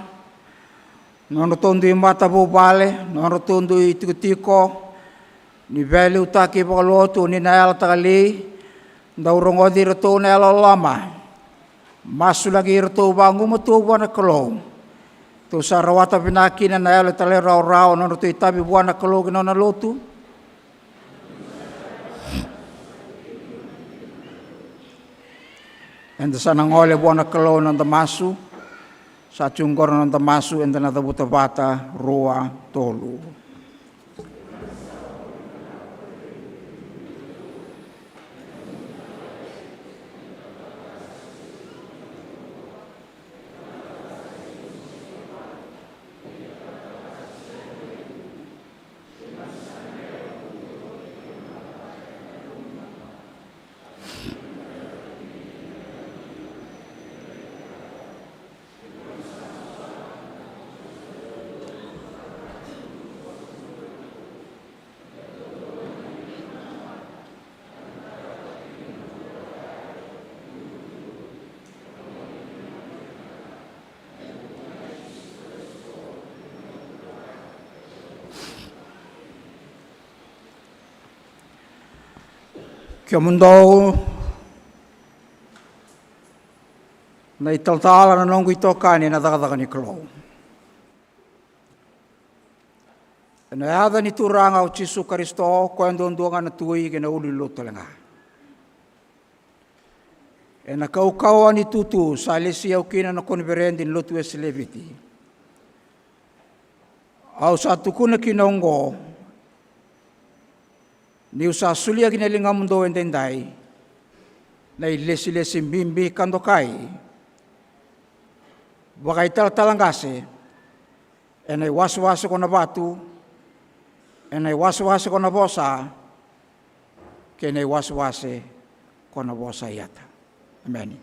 nodratou dui matavuvale, nodratou dui tikotiko ni veiliutaki vakalotu, ni na yalataka li dau rogoci iratou na yalololoma. Masulaki iratou vagumatua vua na Kalou. Tou sa rawata vinaka kina na yalo talairawarawa, nodratou itavi vua na Kalou kei na nona lotu. Eda sa na gole vua na Kalou na noda masu. Sa tiko qori na noda masu, eda na cavuta vata, rua, tolu. Kemudou na italatala, na noqu itokani ena cakacaka ni Kalou. Ena yaca ni Turaga o Jisu Karisito, o koya duadua ga na Tui kei na Ulu ni Lotu tale ga. Ena kaukauwa ni tutu sa lesi au kina na koniferedi ni Lotu Wesele e Viti. Au sa tukuna kina oqo, niu sa solia ki na ligamudou edaidai na ilesilesi bibi ka dokai vakaitalatala qase, ena iwasewase ko na vatu, ena iwasewase ko na vosa, kei na iwasewase ko na vosa yata. Emeni.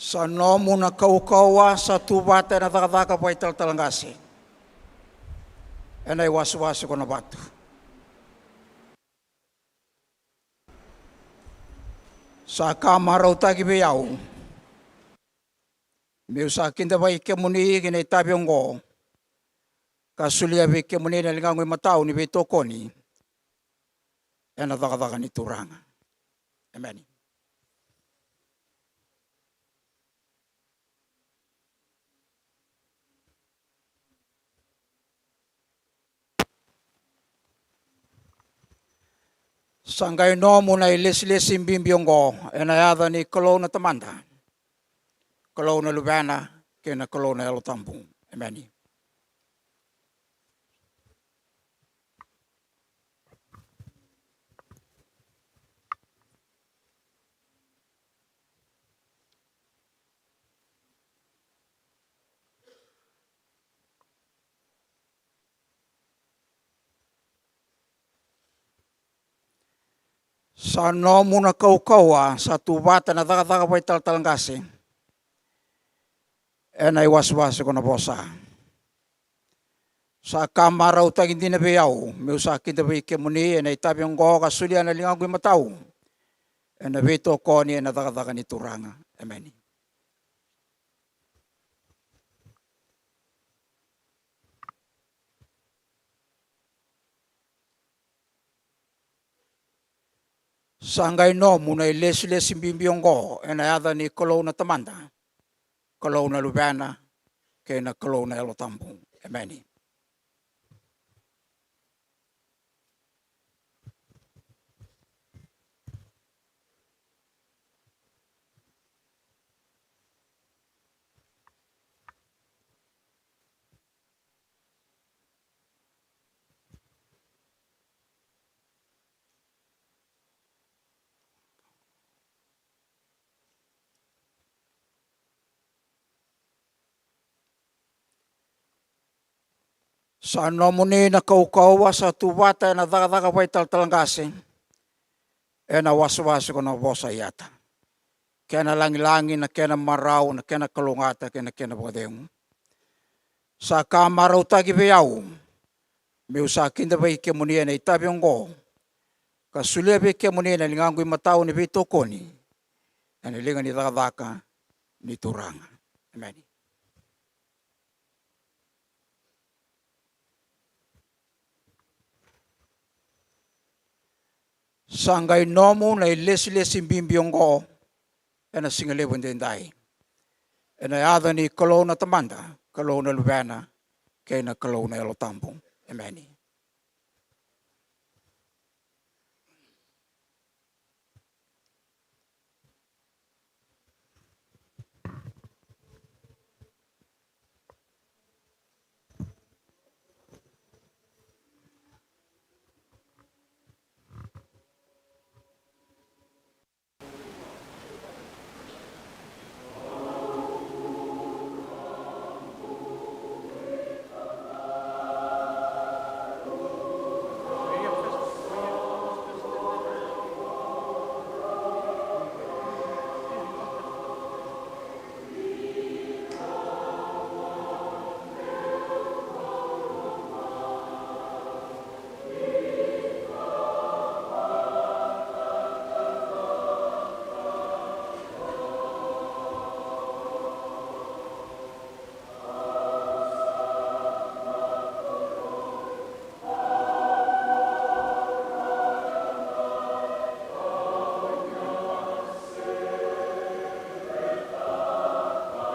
Sa nomu na kaukauwa sa tu vata ena cakacaka vakaitalatala qase ena iwasewase ko Navatu. Sa ka marautaki vei au meu sa kidavaki kemuni ki na itavi oqo, ka solia vei kemuni na ligaqu imatau ni veitokoni ena cakacaka ni Turaga. Emeni. Sa qai nomu na ilesilesi bibi oqo ena yaca ni Kalou na Tamada, Kalou na Luvena, kei na Kalou na Yalo Tabu. Emeni. Sa nomu na kaukauwa sa tu vata na cakacaka vakaitalatala qase ena iwasewase ko Navosa. Sa ka marautaki dina vei au meu sa kidavaki kemuni ena itavi oqo ka solia na ligaqu imatau ena veitokoni ena cakacaka ni Turaga. Emeni. Sa qai nomu na ilesilesi bibi oqo ena yaca ni Kalou na Tamada, Kalou na Luvena, kei na Kalou na Yalo Tabu. Emeni. Sa nomuni na kaukauwa sa tu vata ena cakacaka vakaitalatala qase ena wasewase ko Navosa Iata. Kena lagilagi, na kena marau, na kena kalougata kei na kena vakacegu. Sa ka marautaki vei au meu sa kidavaki kemuni ena itavi oqo ka solia vei kemuni na ligaqu imatau ni veitokoni ena liga ni cakacaka ni Turaga. Emeni. Sa qai nomu na ilesilesi bibi oqo ena sigalevu edaidai. Ena yaca ni Kalou na Tamada, Kalou na Luvena, kei na Kalou na Yalo Tabu. Emeni.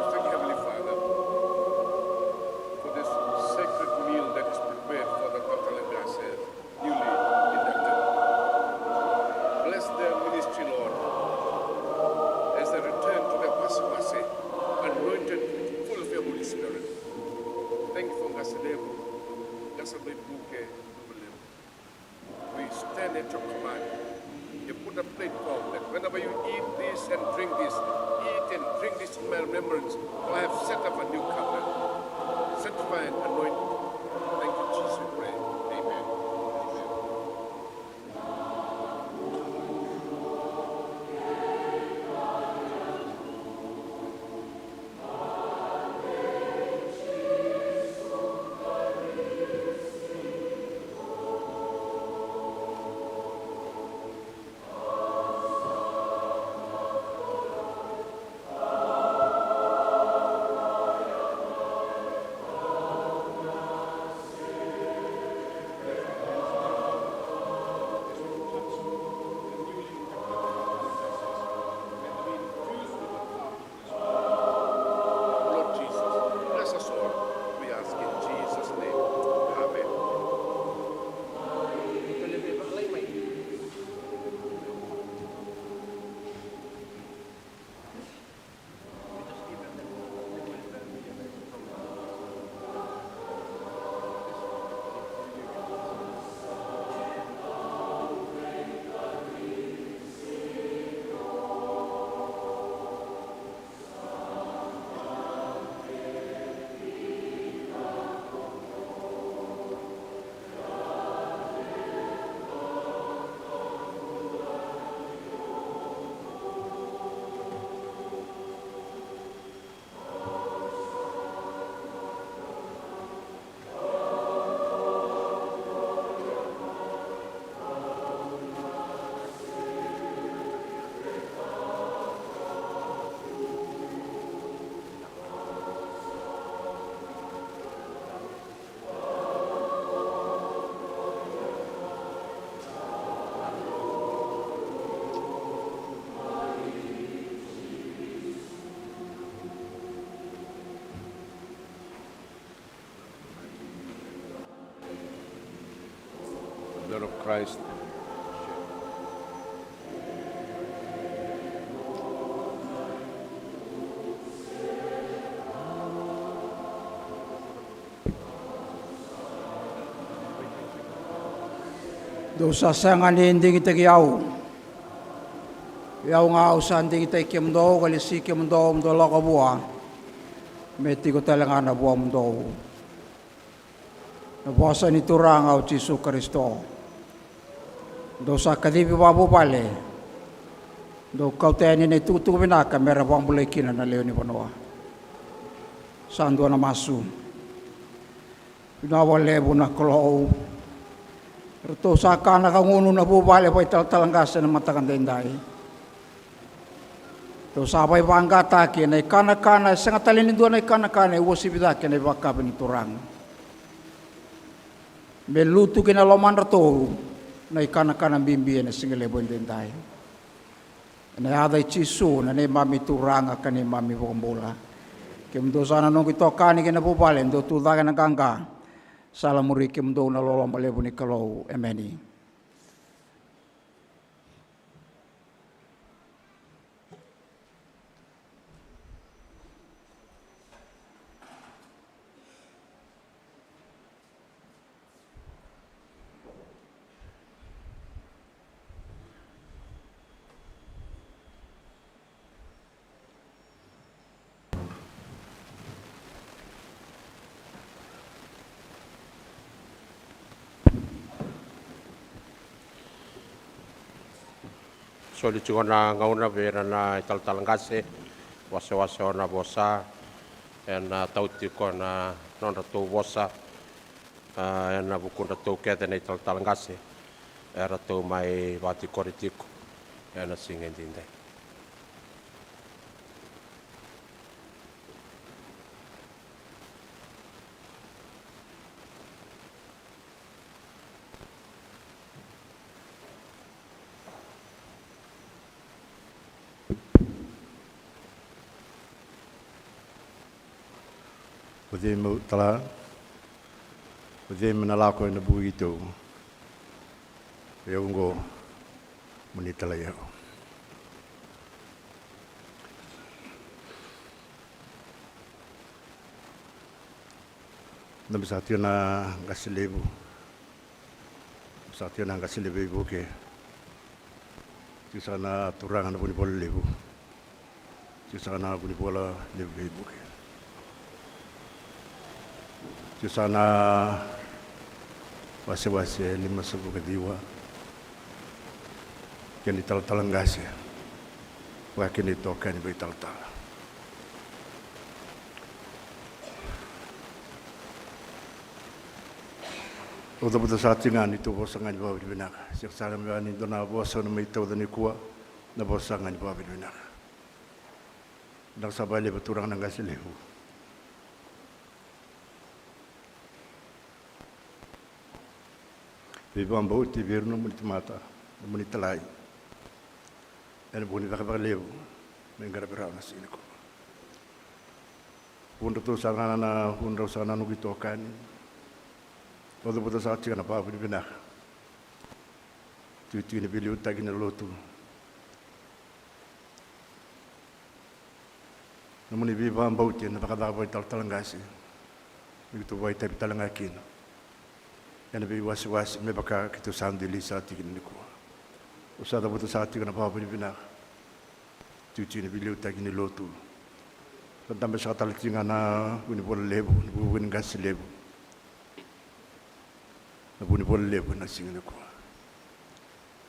We thank you, Heavenly Father, for this sacred meal that is prepared for the Talatala Qase newly inducted. Bless their ministry, Lord, as they return to their wasewase, anointed, full of your Holy Spirit. Thank you for Qase Levu, Qase Veivuke, Luva Levu. We stand at your command. You put a platform that whenever you eat this and drink this, eat and drink this in my remembrance, for I have set up a new covenant. Sanctify and anoint. Thank you, Jesus, we pray. Amen. Amen. Blood of Christ. Dou sa sega ni digitaki au. Ia au ga au sa digitaki kemudou, ka lesi kemudou mo dou lako vua, me tiko tale ga na vuamudou. Na vosa ni Turaga o Jisu Karisito. Dou sa kacivi vakavuvale. Dou kauta yani na itukutuku vinaka me ra vakabulai kina na lewe ni vanua. Sa dua na masu. Vinaka vakalevu na Kalou. Ratou sa kana ka gunu na vuvale vakaitalatala qase na mataka daidai. Ratou sa vakaivaqataki ena ikanakana, e sega tale ni dua na ikanakana e uasivi cake ena ivakave ni Turaga. Me lutu ki na lomadratou na ikanakana bibi ena siga levu edaidai. Ena yaca i Jisu na neimami Turaga ka neimami iVakabula. Kemudou sa na noqu itokani kei na vuvale, dou tu cake na qaqa. Sa lamuri kemudou na loloma levu ni Kalou. Emeni. Soli tiko na gauna vei ira na italatala qase, wasewase o na vosa, ena tau tiko na nodratou vosa, a, ena vukudratou kece na italatala qase, eratou mai vakatikori tiko ena siga edaidai. O cei meu tala? O cei me na lako ena vuku i tou? Io oqo, mo ni talai au. Dabe saka tiko na qase levu. Dabe saka tiko na qase levu veivuke. Tiko saka na turaga na Vunivola Levu. Tiko saka na Vunivola Levu veivuke. Tiko saka na wasewase limasagavulu ka ciwa. Kei na italatala qase. Vaka kei na itokani vakaitalatala. Au cavuta saka tiko ga neitou vosa ga ni vakavinavinaka. Sega sara ga ni dua na vosa au na mai tauca nikua, na vosa ga ni vakavinavinaka. Vinaka saka vakalevu turaga na qase levu. Veivakabauti vei ira na nomuni tamata, nomuni talai. Ena vuku ni cakacaka levu mai qaravi rau na siga nikua. Vudratou saka ga na, vudrau saka na noqu itokani. Au cavuta saka tiko ga na vakavinavinaka. Tikotiko ni veiliutaki ni lotu. Nomuni veivakabauti ena cakacaka vakaitalatala qase. Me keitou vakaitavi tale ga kina ena veiwasewase me vaka keitou sa dui lai saka tiko nikua. Au sa cavuta saka tiko na vakavinavinaka. Tikotiko ni veiliutaki ni lotu. Sa dabe saka tale tiko ga na Vunivola Levu, na vuku ni qase levu. Na Vunivola Levu ena siga nikua.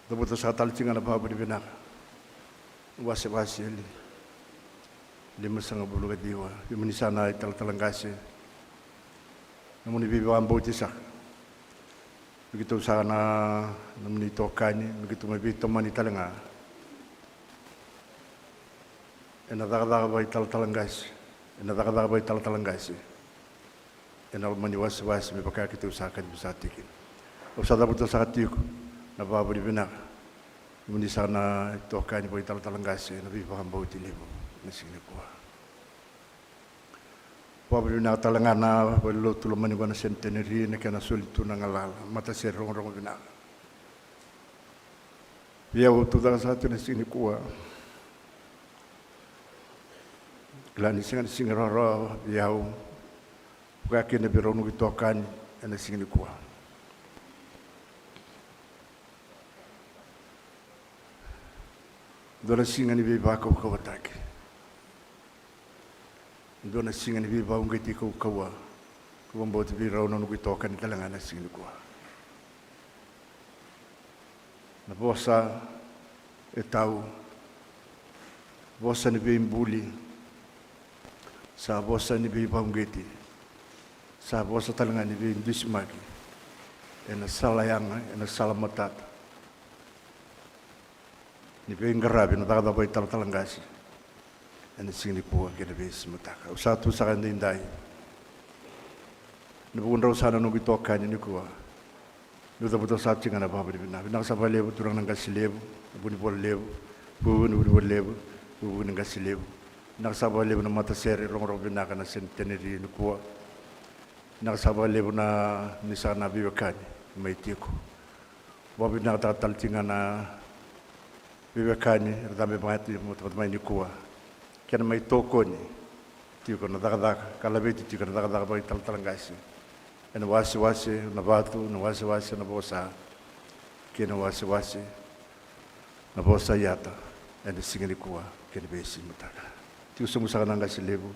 Cavuta saka tale tiko ga na vakavinavinaka. Wasewase li, limasagavulu ka ciwa, kemuni saka na italatala qase. Nomuni veivakabauti saka. Me keitou saka na, nomuni itokani, me keitou mai veitomani tale ga. Ena cakacaka vakaitalatala qase, ena cakacaka vakaitalatala qase. Ena loma ni wasewase me vaka keitou sa kacivi saka tiko kina. Au sa cavuta saka tiko na vakavinavinaka. Kemuni saka na itokani vakaitalatala qase, ena veivakabauti levu ena siga nikua. Vakavinavinaka tale ga na valenilotu lomani qo na Centenary, na kena soli tu na galala, matasere rogorogo vinaka. Vei au, au tucake saka tiko ena siga nikua. Kila ni sega ni siga rawarawa vei au, vaka kina vei rau noqu itokani ena siga nikua. Dua na siga ni veivakaukauwataki. Dua na siga ni veivakauqeti kaukauwa. Ka vakabauti vei rau na noqu itokani tale ga ena siga nikua. Na vosa e tau, vosa ni veibuli, sa vosa ni veivakauqeti, sa vosa tale ga ni veidusimaki ena sala yaga, ena sala matata, ni veiqaravi na cakacaka vakaitalatala qase ena siga nikua kei na veisimataka. Au sa tu saka edaidai ena vukudrau saka na noqu itokani nikua. Niu cavuta saka tiko ga na vakavinavinaka. Vinaka saka vakalevu turaga na qase levu, na vunivola levu, vuvu ni vunivola levu, vuvu ni qase levu. Vinaka saka vakalevu na matasere, rogorogo vinaka na centenary nikua. Vinaka saka vakalevu na, ni saka na veiwekani mai tiko. Vakavinavinakataka tale tiko ga na veiwekani era cabe mai, mai, mai nikua. Kena mai tokoni tiko na cakacaka, ka laveti tiko na cakacaka vakaitalatala qase. Ena wasewase na vatu, na wasewase na vosa, kei na wasewase na vosa yata, ena siga nikua kei na veisimataka. Tiko sobu saka na qase levu,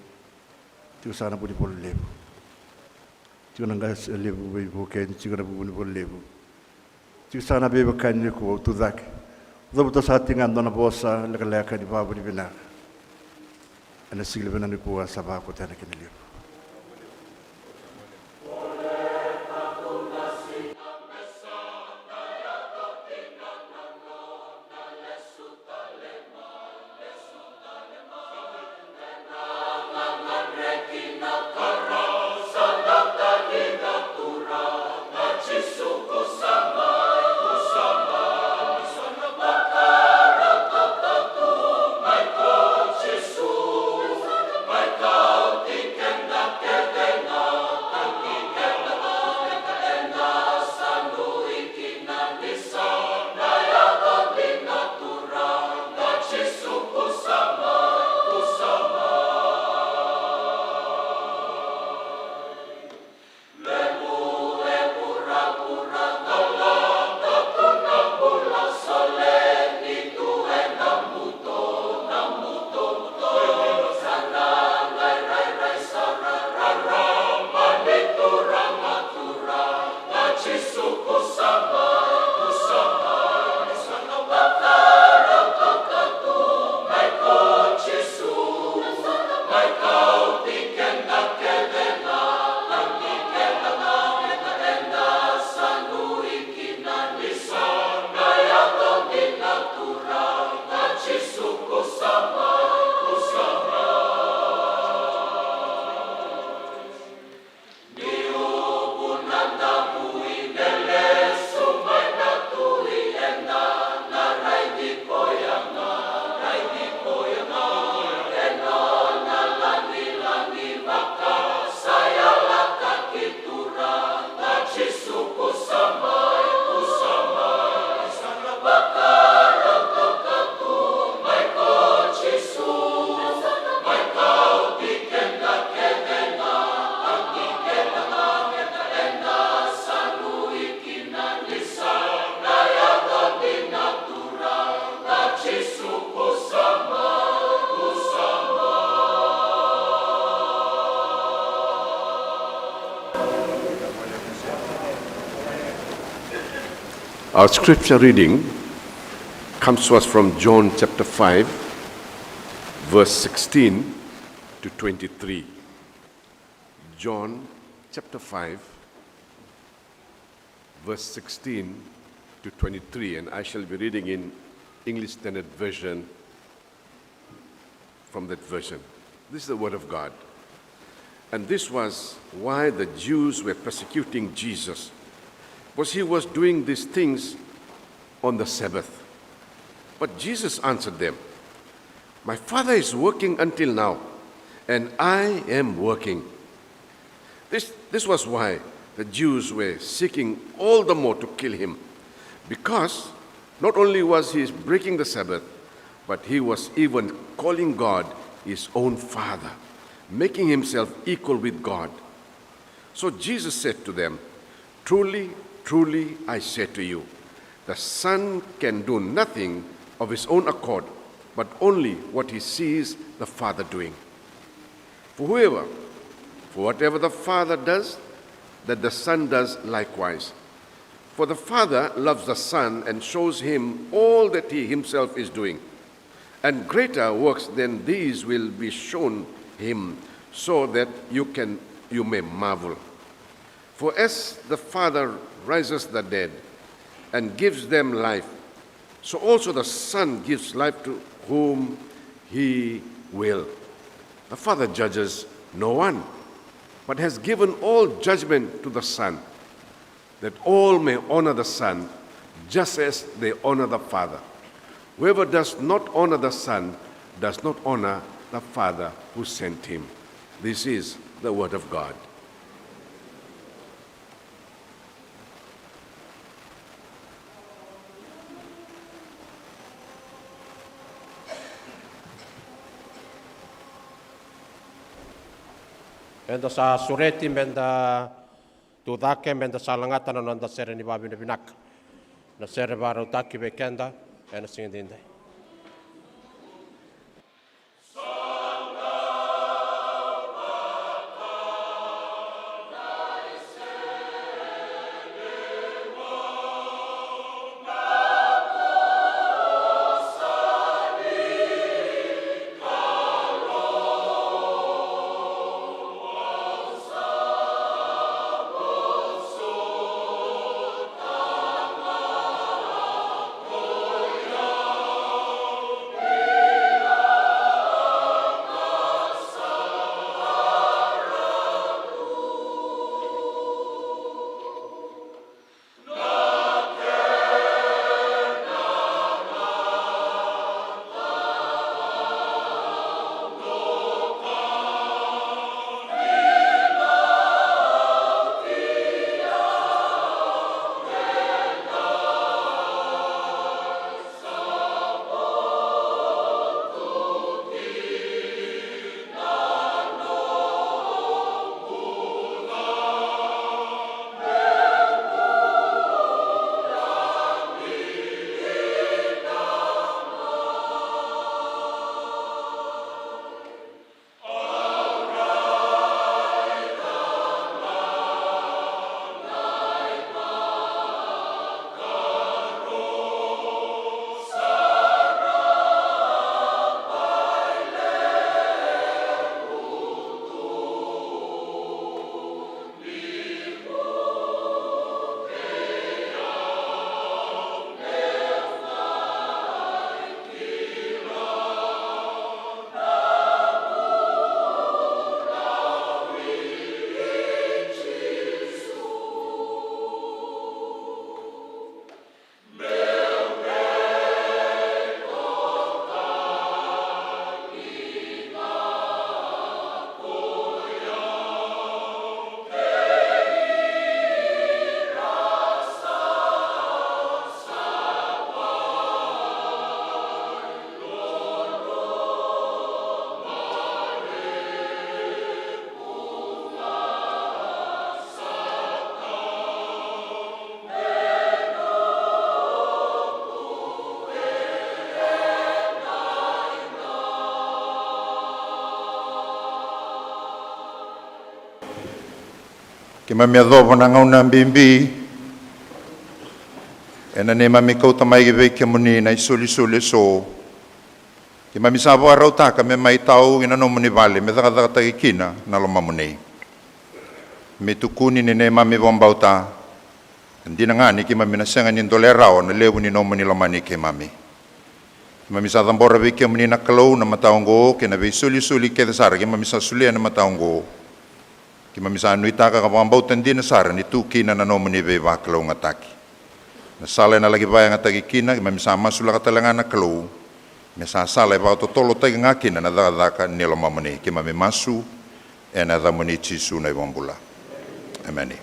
tiko saka na vunivola levu. Tiko na qase levu veivuke, tiko na vunivola levu. Tiko saka na veiwekani nikua, au tucake. Au cavuta saka tiko ga e dua na vosa lekaleka ni vakavinavinaka. Ena siga levu nikua sa vakotena kina levu. Our scripture reading comes to us from John chapter five, verse sixteen to twenty-three. John chapter five, verse sixteen to twenty-three, and I shall be reading in English Standard Version from that version. This is the word of God. And this was why the Jews were persecuting Jesus, because he was doing these things on the Sabbath. But Jesus answered them, "My Father is working until now, and I am working." This, this was why the Jews were seeking all the more to kill him, because Not only was he breaking the Sabbath, but he was even calling God his own Father, making himself equal with God. So Jesus said to them, "Truly, truly, I say to you, the Son can do nothing of his own accord, but only what he sees the Father doing. For whoever, for whatever the Father does, that the Son does likewise. For the Father loves the Son and shows him all that he himself is doing. And greater works than these will be shown him, so that you can, you may marvel. For as the Father raises the dead and gives them life, so also the Son gives life to whom he will. The Father judges no one, but has given all judgment to the Son, that all may honor the Son just as they honor the Father. Whoever does not honor the Son does not honor the Father who sent him." This is the word of God. Eda sa sureti meda tucake, meda sa lagata na noda sere ni vavinavinaka. Na sere varautaki vei keda ena siga edaidai. Keimami yacova na gauna bibi ena neimami kauta mai vei kemuni na isolisoli eso. Keimami sa vakarautaka me mai tau ina nomuni vale me cakacakataki kina na lomamuni. Me tukuni ni neimami vakabauta, e dina ga ni keimami na sega ni dolea rawa na levu ni nomuni lomani keimami. Keimami sa cabora vei kemuni na Kalou na mataka oqo kei na veisolisoli kece sara keimami sa solia ena mataka oqo. Keimami sa nuitaka ka vakabauta dina sara ni tu kina na nomuni veivakalougatataki. Na sala ena laki vakayagataki kina, keimami sa masulaka tale ga na Kalou me sa sala e vakatotolotaki ga kina na cakacaka ni lomamuni. Keimami masu ena yacamuni Jisu na iVakabula. Emeni.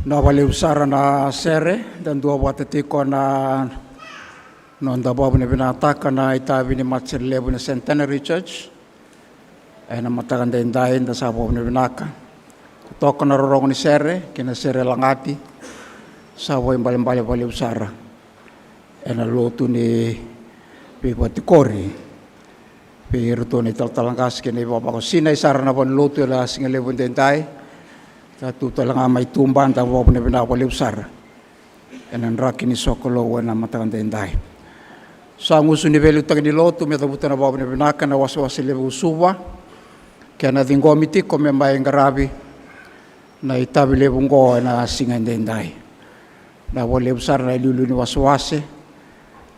Na vakalevu sara na sere da duavata tiko na noda vakavinavinakataka na itavi ni matasere levu na Centenary Church ena mataka daidai. Da sa vakavinavinaka toka na rorogo ni sere kei na sere lagati. Sa vakaibalebale vakalevu sara ena lotu ni veivatikori vei iratou na italatala qase kei na ivavakoso. Sinai sara na valenilotu ena siga levu edaidai. Sa tu tale ga mai tuba, da vakavinavinaka vakalevu sara ena draki ni sokalou ena mataka daidai. Sa gusu ni veiliutaki ni lotu me cavuta na vakavinavinaka na wasewase levu Suva kei na ciqomi tiko me mai qaravi na itavi levu oqo ena siga edaidai. Na vakalevu sara na iliuliu ni wasewase,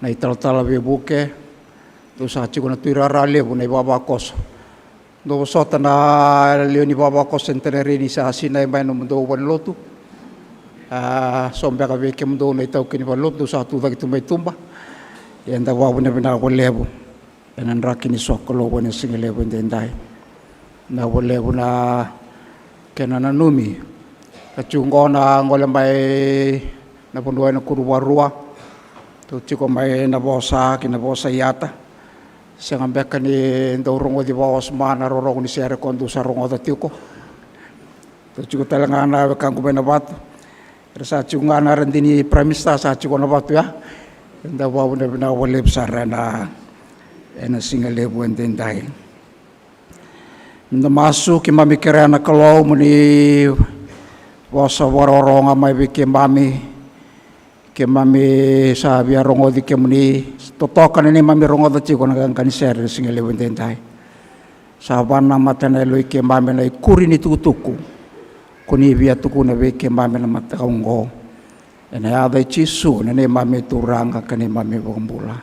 na italatala veivuke, dou sa tiko na tuirara levu na ivavakoso. Dou vosota na lewe ni vavakoso Centenary ni sa sinai mai nomudou valenilotu. A, so beka vei kemudou na itaukei ni valenilotu dou sa tu cake tu mai tuba. Ia da vakavinavinaka vakalevu ena draki ni sokalou ena siga levu edaidai. Na vakalevu na kena nanumi. Ka tiko oqo na gole mai na vanua ena Kuruvarua. Tou tiko mai na vosa kei na vosa i ata. Sega beka ni dau rogoci vakaoso mai na rorogo ni sere ko dou sa rogoca tiko. Tou tiko tale ga na wekaqu mai na vatu. Era sa tiko ga na radini Prime Minister sa tiko na vatu ya. Eda vakavinavinaka vakalevu sara ena, ena siga levu edaidai. Da masu, keimami kerea na Kalou mo ni vosa vakarokoroko ga mai vei keimami. Keimami sa via rogoci kemuni, totoka na neimami rogoca tiko na qaqa ni sere na siga levu edaidai. Sa vakanamata na yaloi keimami na ikuri ni tukutuku ko ni via tukuna vei keimami na mataka oqo. Ena yaca i Jisu na neimami Turaga ka neimami iVakabula.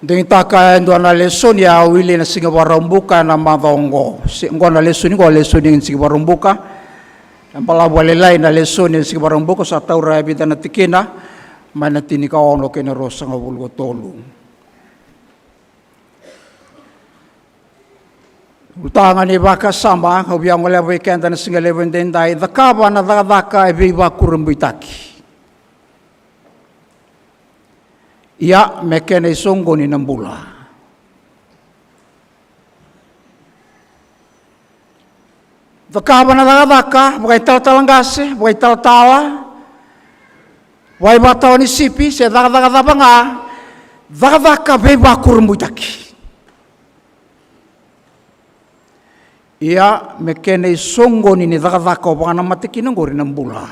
Digitaka e dua na lesoni a wili ena Siga Vakaraubuka ena macawa oqo. Se, oqo na lesoni, oqo lesoni ena Siga Vakaraubuka. E balavu vakalailai na lesoni ena Siga Vakaraubuka, sa taura e vica na tikina mai na tinikaono kei na ruasagavulu ka tolu. Ulutaga ni vakasama au via goleva vei keda na siga levu edaidai, cakava na cakacaka e veivakurabuitaki. Ia me kena isoqoni na bula. Cakava na cakacaka, vakaitalatala qase, vakaitalatala, vakaivakatawa ni sipi, se cakacaka cava ga, cakacaka veivakurabuitaki. Ia me kena isoqoni ni cakacaka o vakanamata kina oqori na bula.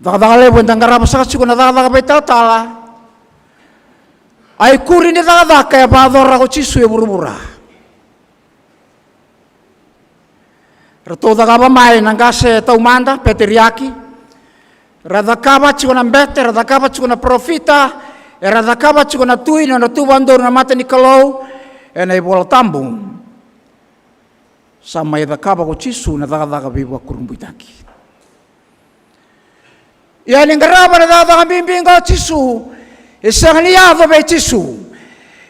Cakacaka levu eda qarava saka tiko na cakacaka vakaitalatala. A ikuri ni cakacaka e vakayacora ko Jisu e vuravura. Ratou cakava mai na qase taumada, peteriaki. Ra cakava tiko na bete, ra cakava tiko na parofita, era cakava tiko na tui, na nodra tu vakadodonu na mata ni Kalou, ena iVola Tabu. Sa mai cakava ko Jisu na cakacaka veivakurabuitaki. Ia ni qarava na cakacaka bibi qo o Jisu, e sega ni yaco vei Jisu.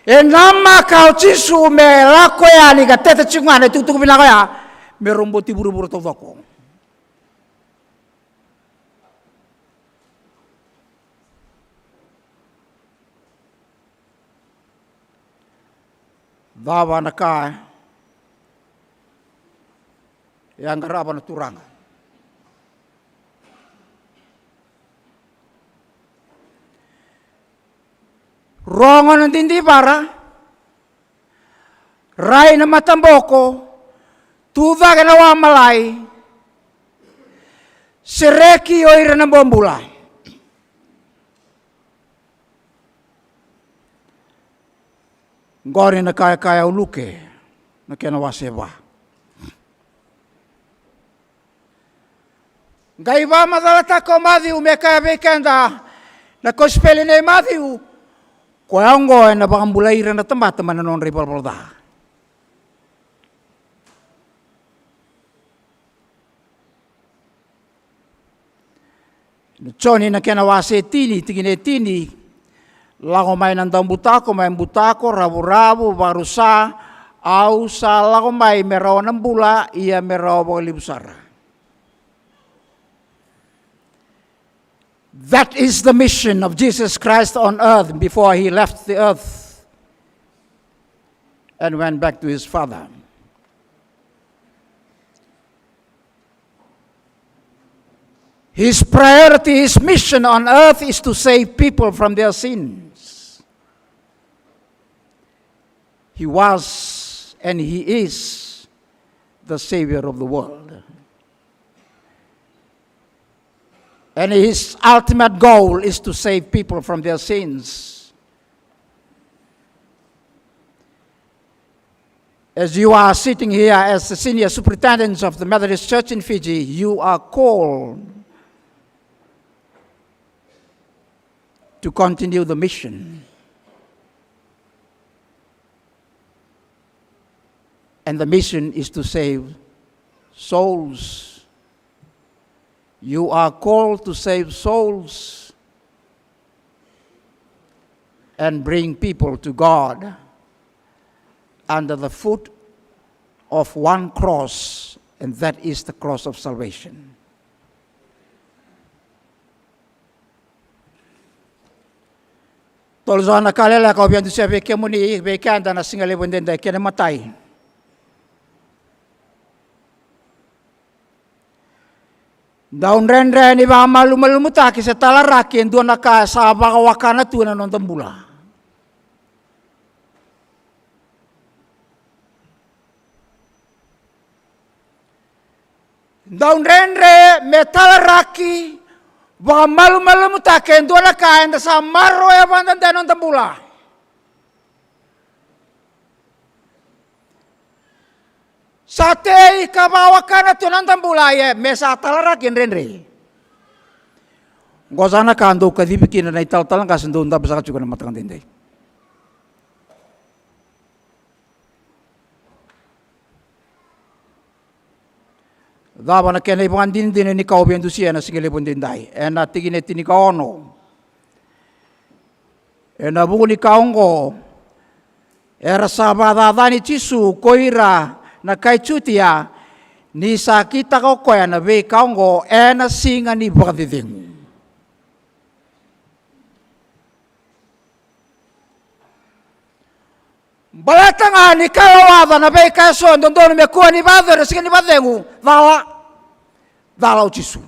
E namaka o Jisu me lako yani ka tete tiko ga na itukutuku vinaka oya me roboti vuravura taucoko. Cava na ka e a qarava na Turaga? Rogo na didivara, rai na mataboko, tu cake na wa malai, sereki o ira na bobula. Qori na ka e kaya o Luke na kena wase va. Qai vakamacalataka o Maciu me kaya vei keda na kosipeli nei Maciu, koya oqo ena vakabulai ira na tamata mai na nodra ivalavala ca. Na Joni na kena wase tini, tikina e tini. Lako mai na daubutako, mai butako, ravuravu, vakarusa, au sa lako mai me rawa na bula, ia me rawa vakalevu sara. That is the mission of Jesus Christ on earth before he left the earth and went back to his Father. His priority, his mission on earth is to save people from their sins. He was and he is the Savior of the world. And his ultimate goal is to save people from their sins. As you are sitting here as the senior superintendents of the Methodist Church in Fiji, you are called to continue the mission. And the mission is to save souls. You are called to save souls and bring people to God under the foot of one cross, and that is the cross of salvation. Tolu saka na ka lekaleka au via dusia vei kemuni, vei keda na siga levu edaidai. Kena imatai, dau dredre ni vakamalumalumutaki se talaraki e dua na ka sa vakawakana tu ena noda bula. Dau dredre me talaraki, vakamalumalumutaki e dua na ka eda sa maroroya vakadede ena noda bula. Sa tei ka vakawakana tu ena noda bula, ia me sa talaraki e dredre. Oqo saka na ka dou kacivi kina na italatala qase dou dabe saka tiko ena mataka edaidai. Cava na kena ivakadinadina ni ka au via dusia ena siga levu edaidai? Ena tikina e tinikaono. Ena vuku ni ka oqo, era sa vakacacani Jisu ko ira na kai Jutia, ni sa kitaka o koya na veika oqo ena siga ni vakacecegu. Baleta ga ni kalawaca na veika eso e dodonu me kua ni vakayacori ena siga ni vakacegu, cala. Cala o Jisu.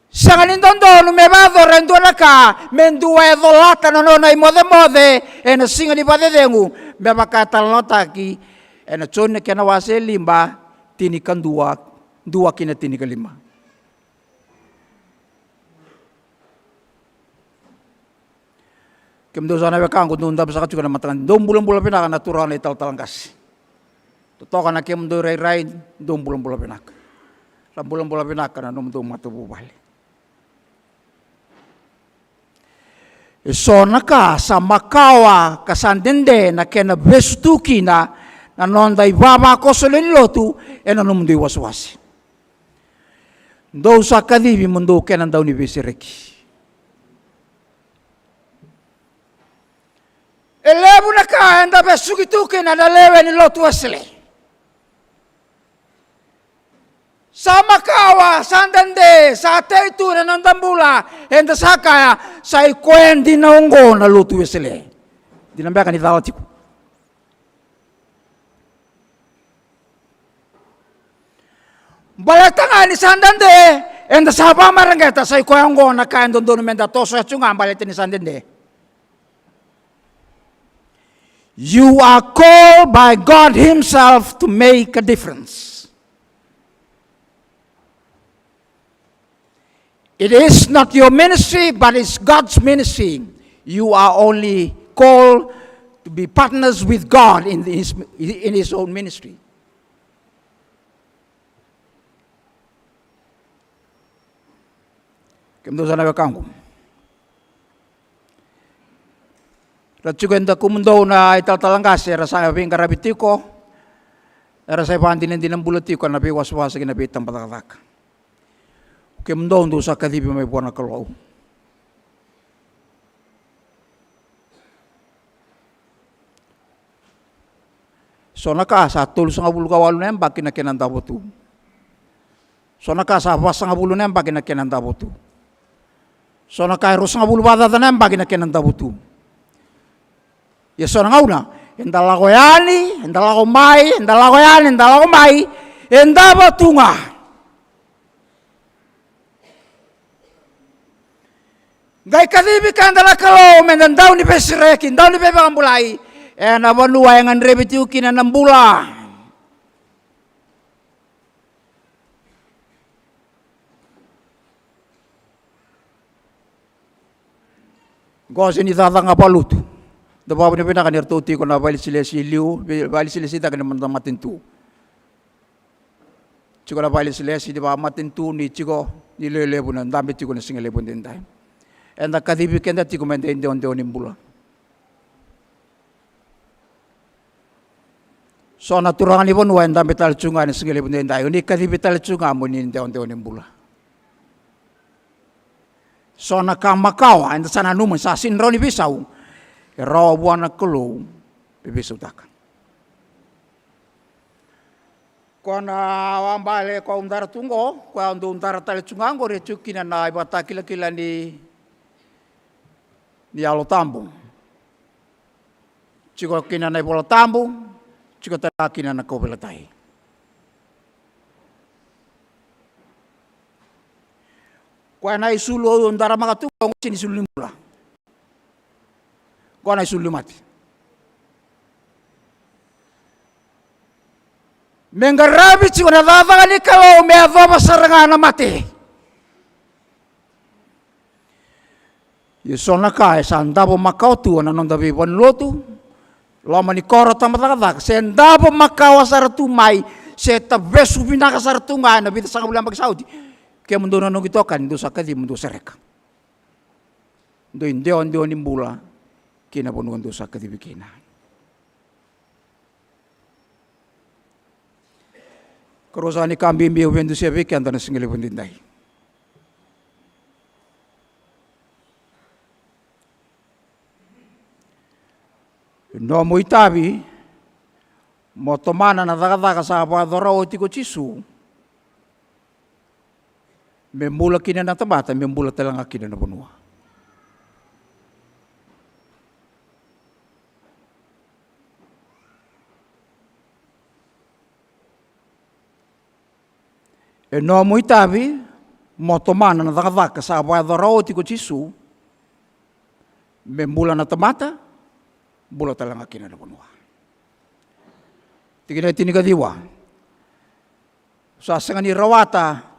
Sega ni dodonu me vakayacora e dua na ka me dua e colata na nona imocemoce ena siga ni vakacecegu, me vaka e talanoataki ena Joni na kena wase e lima, tinikadua, dua ki na tinikalima. Kemudou saka na wekaqu dou dabe saka tiko ena mataka, dou bulabula vinaka na turaga na italatala qase. Totoka na kemudou irairai, dou bulabula vinaka. Ra bulabula vinaka na nomudou matavuvale. Eso na ka sa makawa ka sa dede na kena vesu tu kina na noda ivavakoso lewe ni lotu ena nomudou iwasewase. Dou sa kacivi mo dou kena dauniveisereki. E levu na ka eda vesuki tu kina na lewe ni lotu Wesele. Sa makawa, sa dede, sa tei tu na noda bula, eda sa kaya, sa i koya dina oqo na lotu Wesele. Dina beka ni cala tiko. Baleta ga ni sa dede, eda sa vakamareqeta, sa i koya oqo na ka e dodonu meda tosoya tu ga baleta ni sa dede. You are called by God Himself to make a difference. It is not your ministry, but it's God's ministry. You are only called to be partners with God in His, in His own ministry. Kemudou saka na wekaqu. Ra tiko e dakumudou na italatala qase, era sa veiqaravi tiko, era sa ivakadinadina bula tiko ena veiwasewase kei na veitabacakacaka. Kemudou dou sa kacivi mai vua na Kalou. So na ka sa tolusagavulu ka walu na yabaki na kena davo tu. So na ka sa vasagavulu na yabaki na kena davo tu. So na ka e ruasagavulu vakacaca na yabaki na kena davo tu. Ia so na gauna eda lako yani, eda lako mai, eda lako yani, eda lako mai, e davo tu ga. Qai kacivi keda na Kalou meda dau ni veisereki, dau ni veivakabulai ena vanua e gadrevi tiko kina na bula. Qo se ni cakacaka vakalotu. Da vakavinavinaka ni ratou tiko na vakailesilesi e liu, vei-, vakailesilesi cake ni mada matanitu. Tiko na vakailesilesi ni vakamatanitu ni tiko ni lewe levu na dabe tiko na siga levu edaidai. Eda kacivi keda tiko meda idewadewa ni bula. So na turaga ni vanua e dabe tale tu ga ena siga levu edaidai, o ni kacivi tale tu ga mo ni idewadewa ni bula. So na ka makawa eda sa nanuma ni sa sega ni rawa ni veisau, e rawa vua na Kalou me veisautaka. Ko na wabale ko au dara tu qo, ko au dau dara tale tu ga qori, e tiko kina na ivakatakilakila ni, ni Yalo Tabu. Tiko kina na iVola Tabu, tiko tale ga kina na kauveilatai. Koya na isulu au daramaka tu qo, sega ni sulu ni bula. Qo na isulu ni mate. Me qaravi tiko na cakacaka ni Kalou me yacova sara ga na mate. Ia so na ka e sa davo makawa tu ena noda veivalenilotu, loma ni koro, tabacakacaka, se davo makawa sara tu mai, se tavesu vinaka sara tu ga ena veisagavulu yabaki sa oti. Kemudou na noqu itokani, dou sa kacivi mo dou sereka. Dou idewadewa ni bula ki na vanua dou sa kacivi kina. Karua saka ni ka bibi au via dusia vei keda na siga levu edaidai. Nomu itavi mo tomana na cakacaka sa vakayacora oti ko Jisu, me bula kina na tamata, me bula tale ga kina na vanua. E nomu itavi mo tomana na cakacaka sa vakayacora oti ko Jisu, me bula na tamata, bula tale ga kina na vanua. Tikina e tinikaciwa. Sa sega ni rawata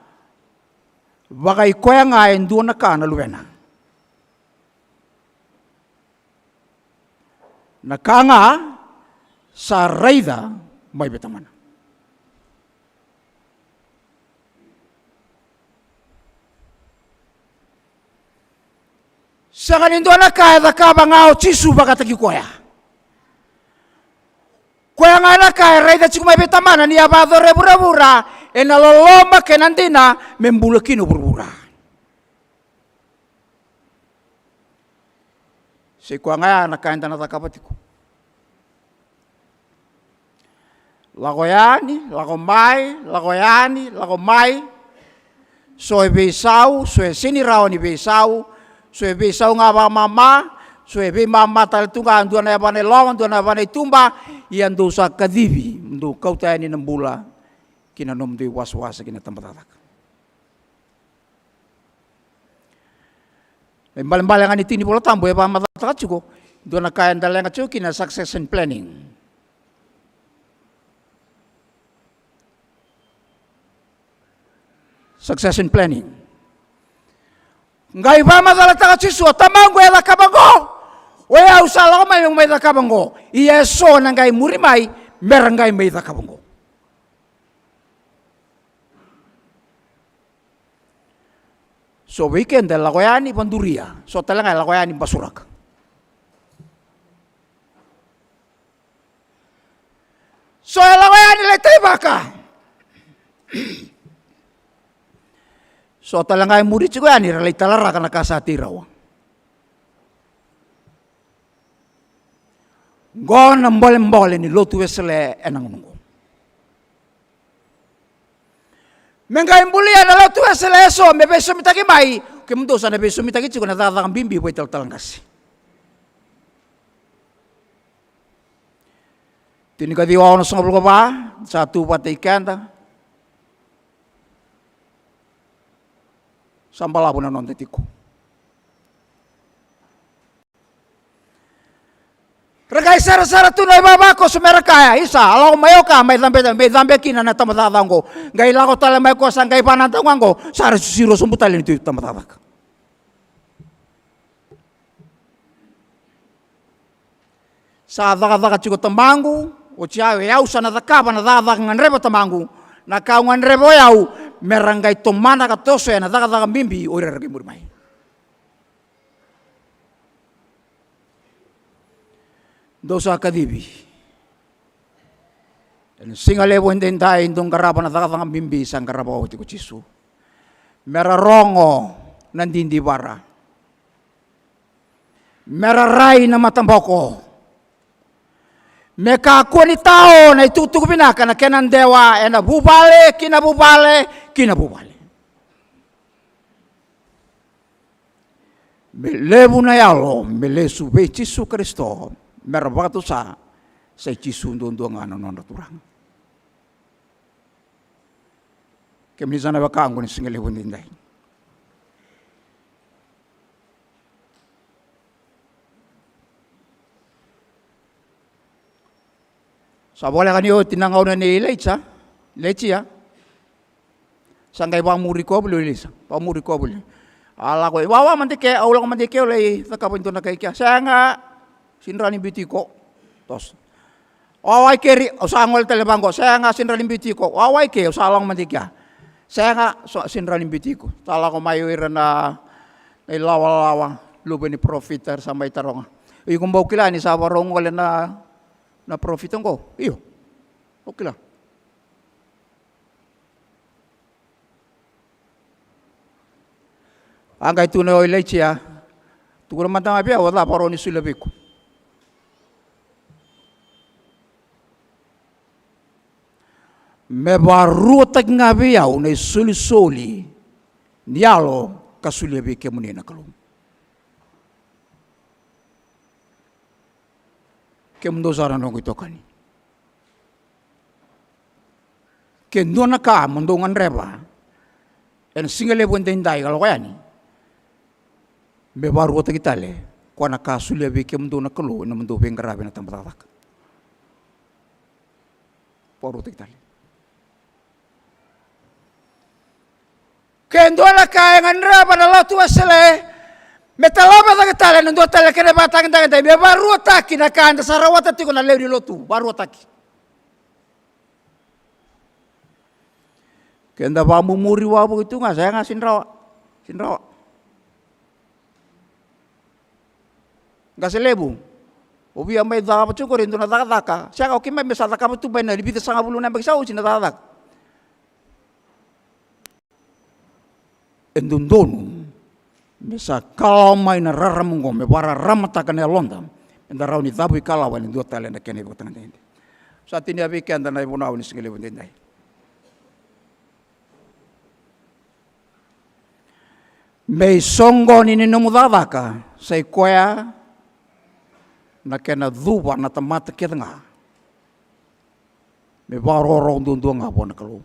vakaikoya ga e dua na ka na luvena. Na ka ga sa raica mai vei Tamana. Sega ni dua na ka e cakava ga o Jisu vakataki koya. Koya ga na ka e raica tiko mai vei Tamana ni a vakayacora e vuravura, ena loloma kei na dina me bula kina o vuravura. Sa i koya ga ya na ka eda na cakava tiko. Lako yani, lako mai, lako yani, lako mai. So e veisau, so e sega ni rawa ni veisau, so e veisau ga vakamama, so e veimama tale tu ga, dua na yavana i loma, dua na yavana i tuba. Ia dou sa kacivi mo dou kauta yani na bula ki na nomudou iwasewase ki na tabacakacaka. Na ibalebale ga ni tiki ni Vola Tabu e vakamacalataka tiko, dua na ka eda leqa tiko kina, succession planning. Succession planning. Qai vakamacalataka o Jisu, o Tamaqu e cakava qo, o yau sa lako mai meu mai cakava qo. Ia eso na qai muri mai mera qai mai cakava qo. So vei keda e lako yani vaduria, so tale ga e lako yani basuraka. So e lako yani lai taivaka. So tale ga e muri tiko yani ra lai talaraka na ka sa tei rawa. Qo na bolebole ni lotu Wesele ena gauna qo. Me qai bulia na lotu Wesele eso me veisomitaki mai, kemudou sa na veisomitaki tiko na cakacaka bibi vakaitalatala qase. Tinikaciwa onosagavulu ka va sa tu vata i keda. Sa balavu na noda tiko. Ra qai sarasara tu na ivavakoso me ra kaya, isa, a lako mai o ka mai cabe, mai cabe kina na tabacakacaka oqo. Qai lako tale mai ko sa qai vanadaga oqo, sa ra sisiro sobu tale ni tu tabacakacaka. Sa cakacaka tiko tamaqu, oti au, e au sa na cakava na cakacaka gadreva tamaqu. Na ka au gadreva o yau, me ra qai tomana ka tosoya na cakacaka bibi o ira ra qai muri mai. Dou sa kacivi. Ena siga levu edaidai dou qarava na cakacaka bibi sa qarava oti ko Jisu. Me ra rogo na didivara. Me ra rai na mataboko. Me kakua ni tao na itukutuku vinaka na kena dewa ena vuvale, ki na vuvale, ki na vuvale. Me levu na yalo me lesu vei Jisu Karisito, me ra vakatusa, sa i Jisu duadua ga na nodra Turaga. Kemuni sa na wekaqu ni siga levu edaidai. Sa voleka ni oti na gauna nei Ilaija, Ilaija. Sa qai vakamuri koya voli o Ilaija, vakamuri koya voli. A lako i wawa mada i ke, au lako mada i ke, au lai cakava e dua na ka i kea. Sega, sega ni rawa ni biuti iko. Toso. Wawa i keri, au sa gole tale vaqo. Sega, sega ni rawa ni biuti iko. Wawa i ke, au sa lako mada i kea. Sega, sega ni rawa ni biuti iko. Sa lako mai o ira na, na ilawalawa, luve ni parofita, era sa mai taroga. Iko bau kila ni sa varau gole na, na parofita oqo? Io. Au kila. A qai tukuna o Ilaija, tukuna mada ga vei au, o cava e rawa ni solia vei iko? Me vakaruataki ga vei au na isolisoli ni yalo ka solia vei kemuni na Kalou. Kemudou sara na noqu itokani. Ke dua na ka mo dou gadreva ena siga levu edaidai ka lako yani, me vakaruataki tale, koya na ka solia vei kemudou na Kalou ena nomudou veiqaravi ena tabacakacaka. Vakaruataki tale. Ke dua na ka e gadreva na lotu Wesele, me talava cake tale ena dua tale kena ivakatagedegede, me vakaruataki na ka eda sa rawata tiko na lewe ni lotu, vakaruataki. Keda vakamumuri wavoki tu ga, sega, sega ni rawa, sega ni rawa. Qase levu, o via mai cakava tiko qori e dua na cakacaka. Sega, o keimami sa cakava tu mai na vitusagavulu na yabaki sa oti na cakacaka. E dodonu me sa kalawa mai na rarama oqo, me vakararamataka na yaloda, me da rawa ni cavuikalawa ena dua tale na kena ivakatagedegede. Sa tinia vei keda na ivunau ni siga levu edaidai. Me isoqoni ni nomu cakacaka sa i koya na kena cuva na tamata kece ga me vakarokoroko duadua ga vua na Kalou.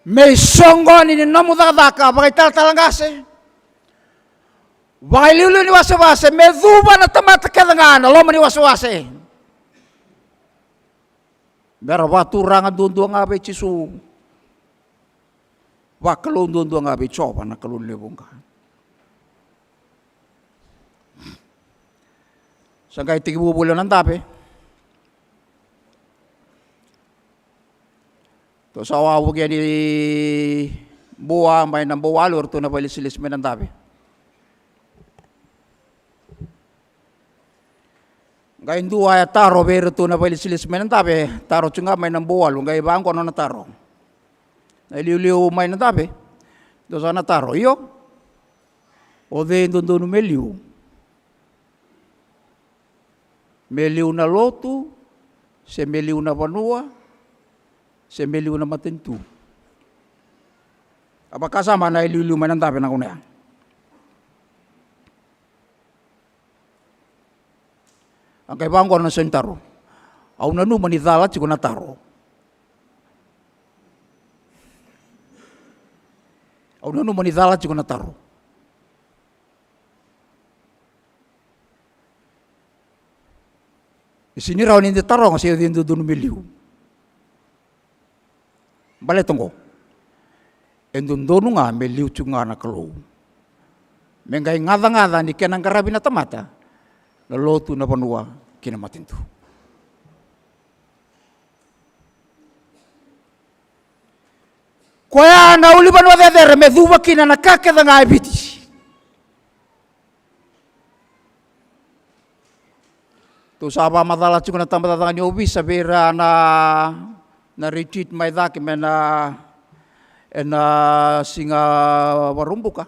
Me isoqoni ni nomu cakacaka vakaitalatala qase, vakailiuliu ni wasewase, me cuva na tamata kece ga na loma ni wasewase. Me ra vakaturaga duadua ga vei Jisu. Vakalou duadua ga vei Jiova na Kalou levu ga. Sa qai tekivu voli na dave. Tou sa wavoki yani Bua mai na Bouwalu, eratou na vakailesilesi mai na dave. Qai dua e taro vei iratou na vakailesilesi mai na dave, taro tu ga mai na Bouwalu, qai vaqo na nona taro. Na iliuliu mai na dave, dua sa na taro, io. O cei e dodonu me liu? Me liu na lotu, se me liu na vanua, se me liu na matanitu. A vakasama na iliuliu mai na dave na gauna ya. A qai vaqo na sau ni taro. Au nanuma ni cala tiko na taro. Au nanuma ni cala tiko na taro. E sini rawa ni da taroga se e dodonu me liu. Baleta oqo, e dodonu ga me liu tiko ga na Kalou. Me qai gacagaca ni kena qaravi na tamata na lotu, na vanua kei na matanitu. Koya na ulunivanua cecere me cuva kina na ka kece ga e Viti. Tou sa vakamacala tiko na tabacakacaka ni ovisa vei ira na, na retreat mai cake me na, ena siga Vakaraubuka.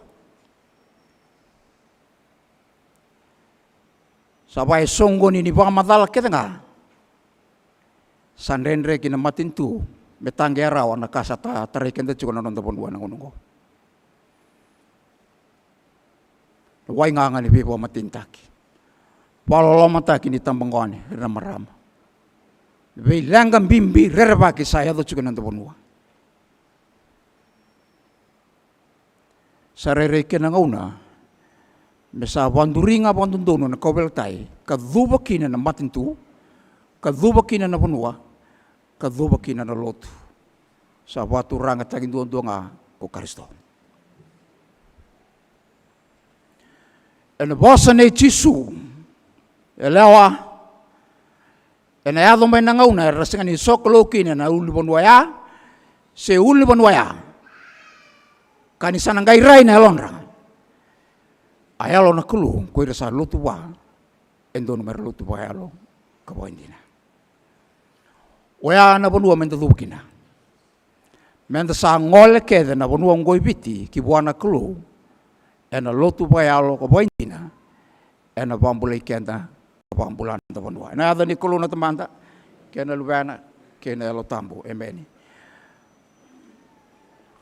Sa vaka e soqoni ni vakamacala kece ga. Sa dredre ki na matanitu me taqeya rawa na ka sa ta-, tarai keda tiko na noda vanua ena gauna oqo. Na wai gaga ni veivakamatenitaki, vakalolomataki ni tabagone, ira na marama. Na veileqa bibi rerevaki sa yaco tiko ena noda vanua. Sa rairai kena gauna me sa vakaduri ga vakadodonu na kauveilatai, ka cuva kina na matanitu, ka cuva kina na vanua, ka cuva kina na lotu. Sa vakaturagataki duadua ga ko Karisito. Ena vosa nei Jisu, yalewa, ena yaco mai na gauna era sega ni sokalou kina na ulunivanua ya se ulunivanua ya, ka ni sa na qai rai na yalodra. A Yalo na Kalou, ko ira sa lotu vua, e dodonu mera lotu vakayalo ka vakaidina. Oya na vanua meda cuva kina. Meda sa gole kece na vanua oqo i Viti ki vua na Kalou, ena lotu vakayalo ka vakaidina, ena vakabulai keda, vakabula na noda vanua. Ena yaca ni Kalou na Tamada, kei na Luvena, kei na Yalo Tabu. Emeni.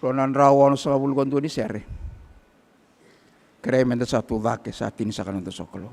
Rua na drau onosagavulu ka dua ni sere. Kerei meda sa tu cake, sa tini saka na noda sokalou.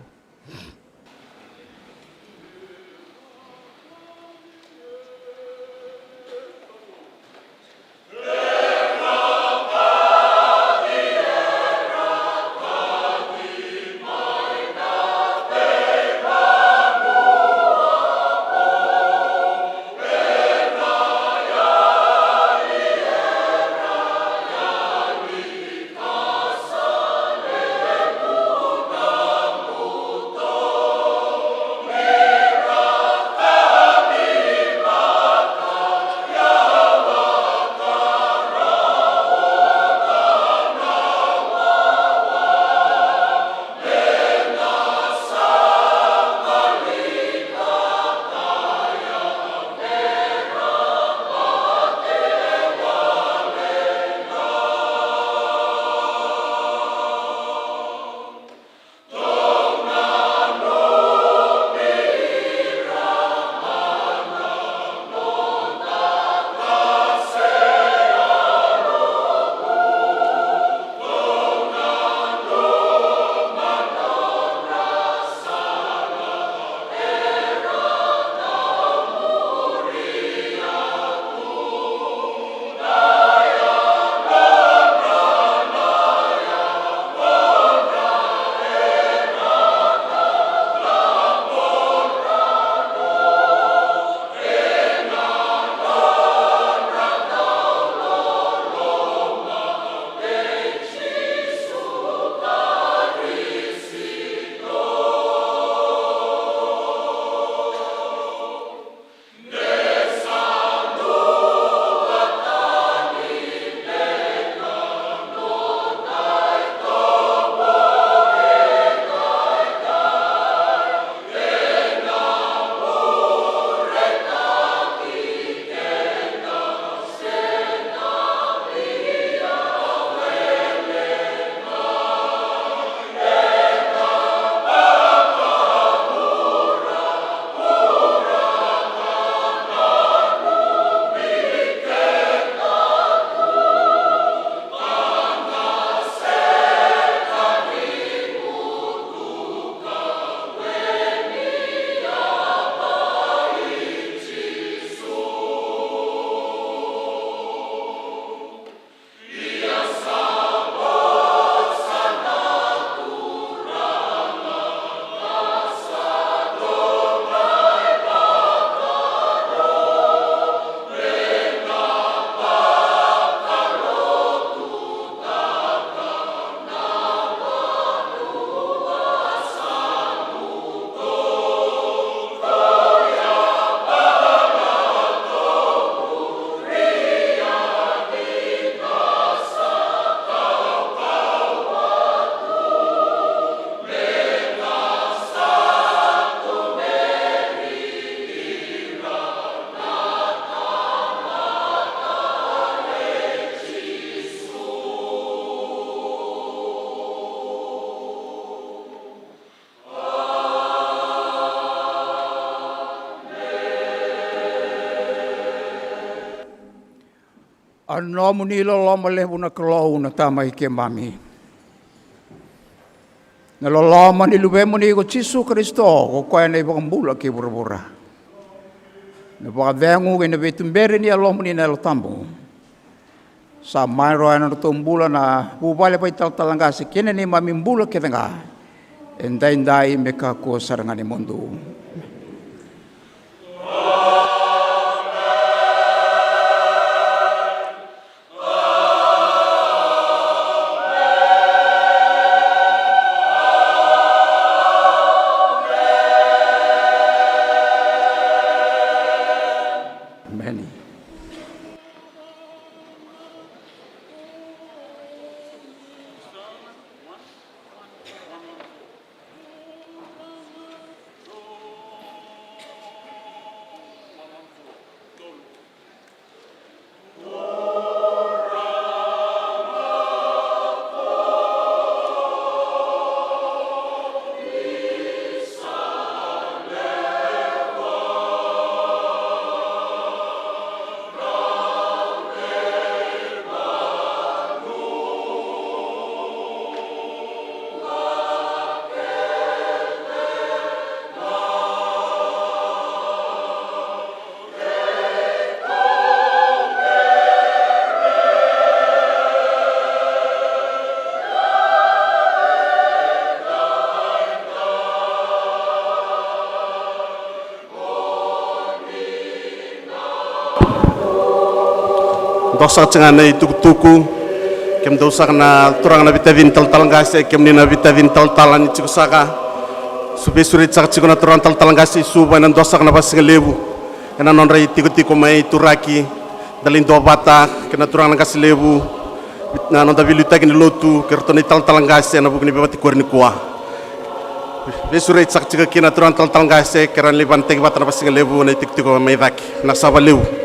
Nomuni loloma levu na Kalou na Tama i keimami. Na loloma ni Luvemuni ko Jisu Karisito, ko koya na iVakabula kei vuravura. Na vakacegu kei na veituberi ni Yalomuni na Yalo Tabu. Sa mai rawa ena nodratou bula na vuvale vakaitalatala qase kei na neimami bula kece ga. Edaidai me kakua sara ga ni mudu. Emeni. Dua saka tiko ga na itukutuku. Kemudou saka na turaga na veitacini talatala qase, kemuni na veitacini talatala ni tiko saka. Su veisureti saka tiko na turaga talatala qase i Suva ena dua saka na vakasigalevu ena nodra itikotiko mai Turaki. Da lai duavata kei na turaga na qase levu, na noda veiliutaki ni lotu kei ratou na italatala qase ena vuku ni veivatikori nikua. Veisureti saka tiko kina na turaga talatala qase, keirau na lai vanataki vata na vakasigalevu na itikotiko mai cake. Na sava levu.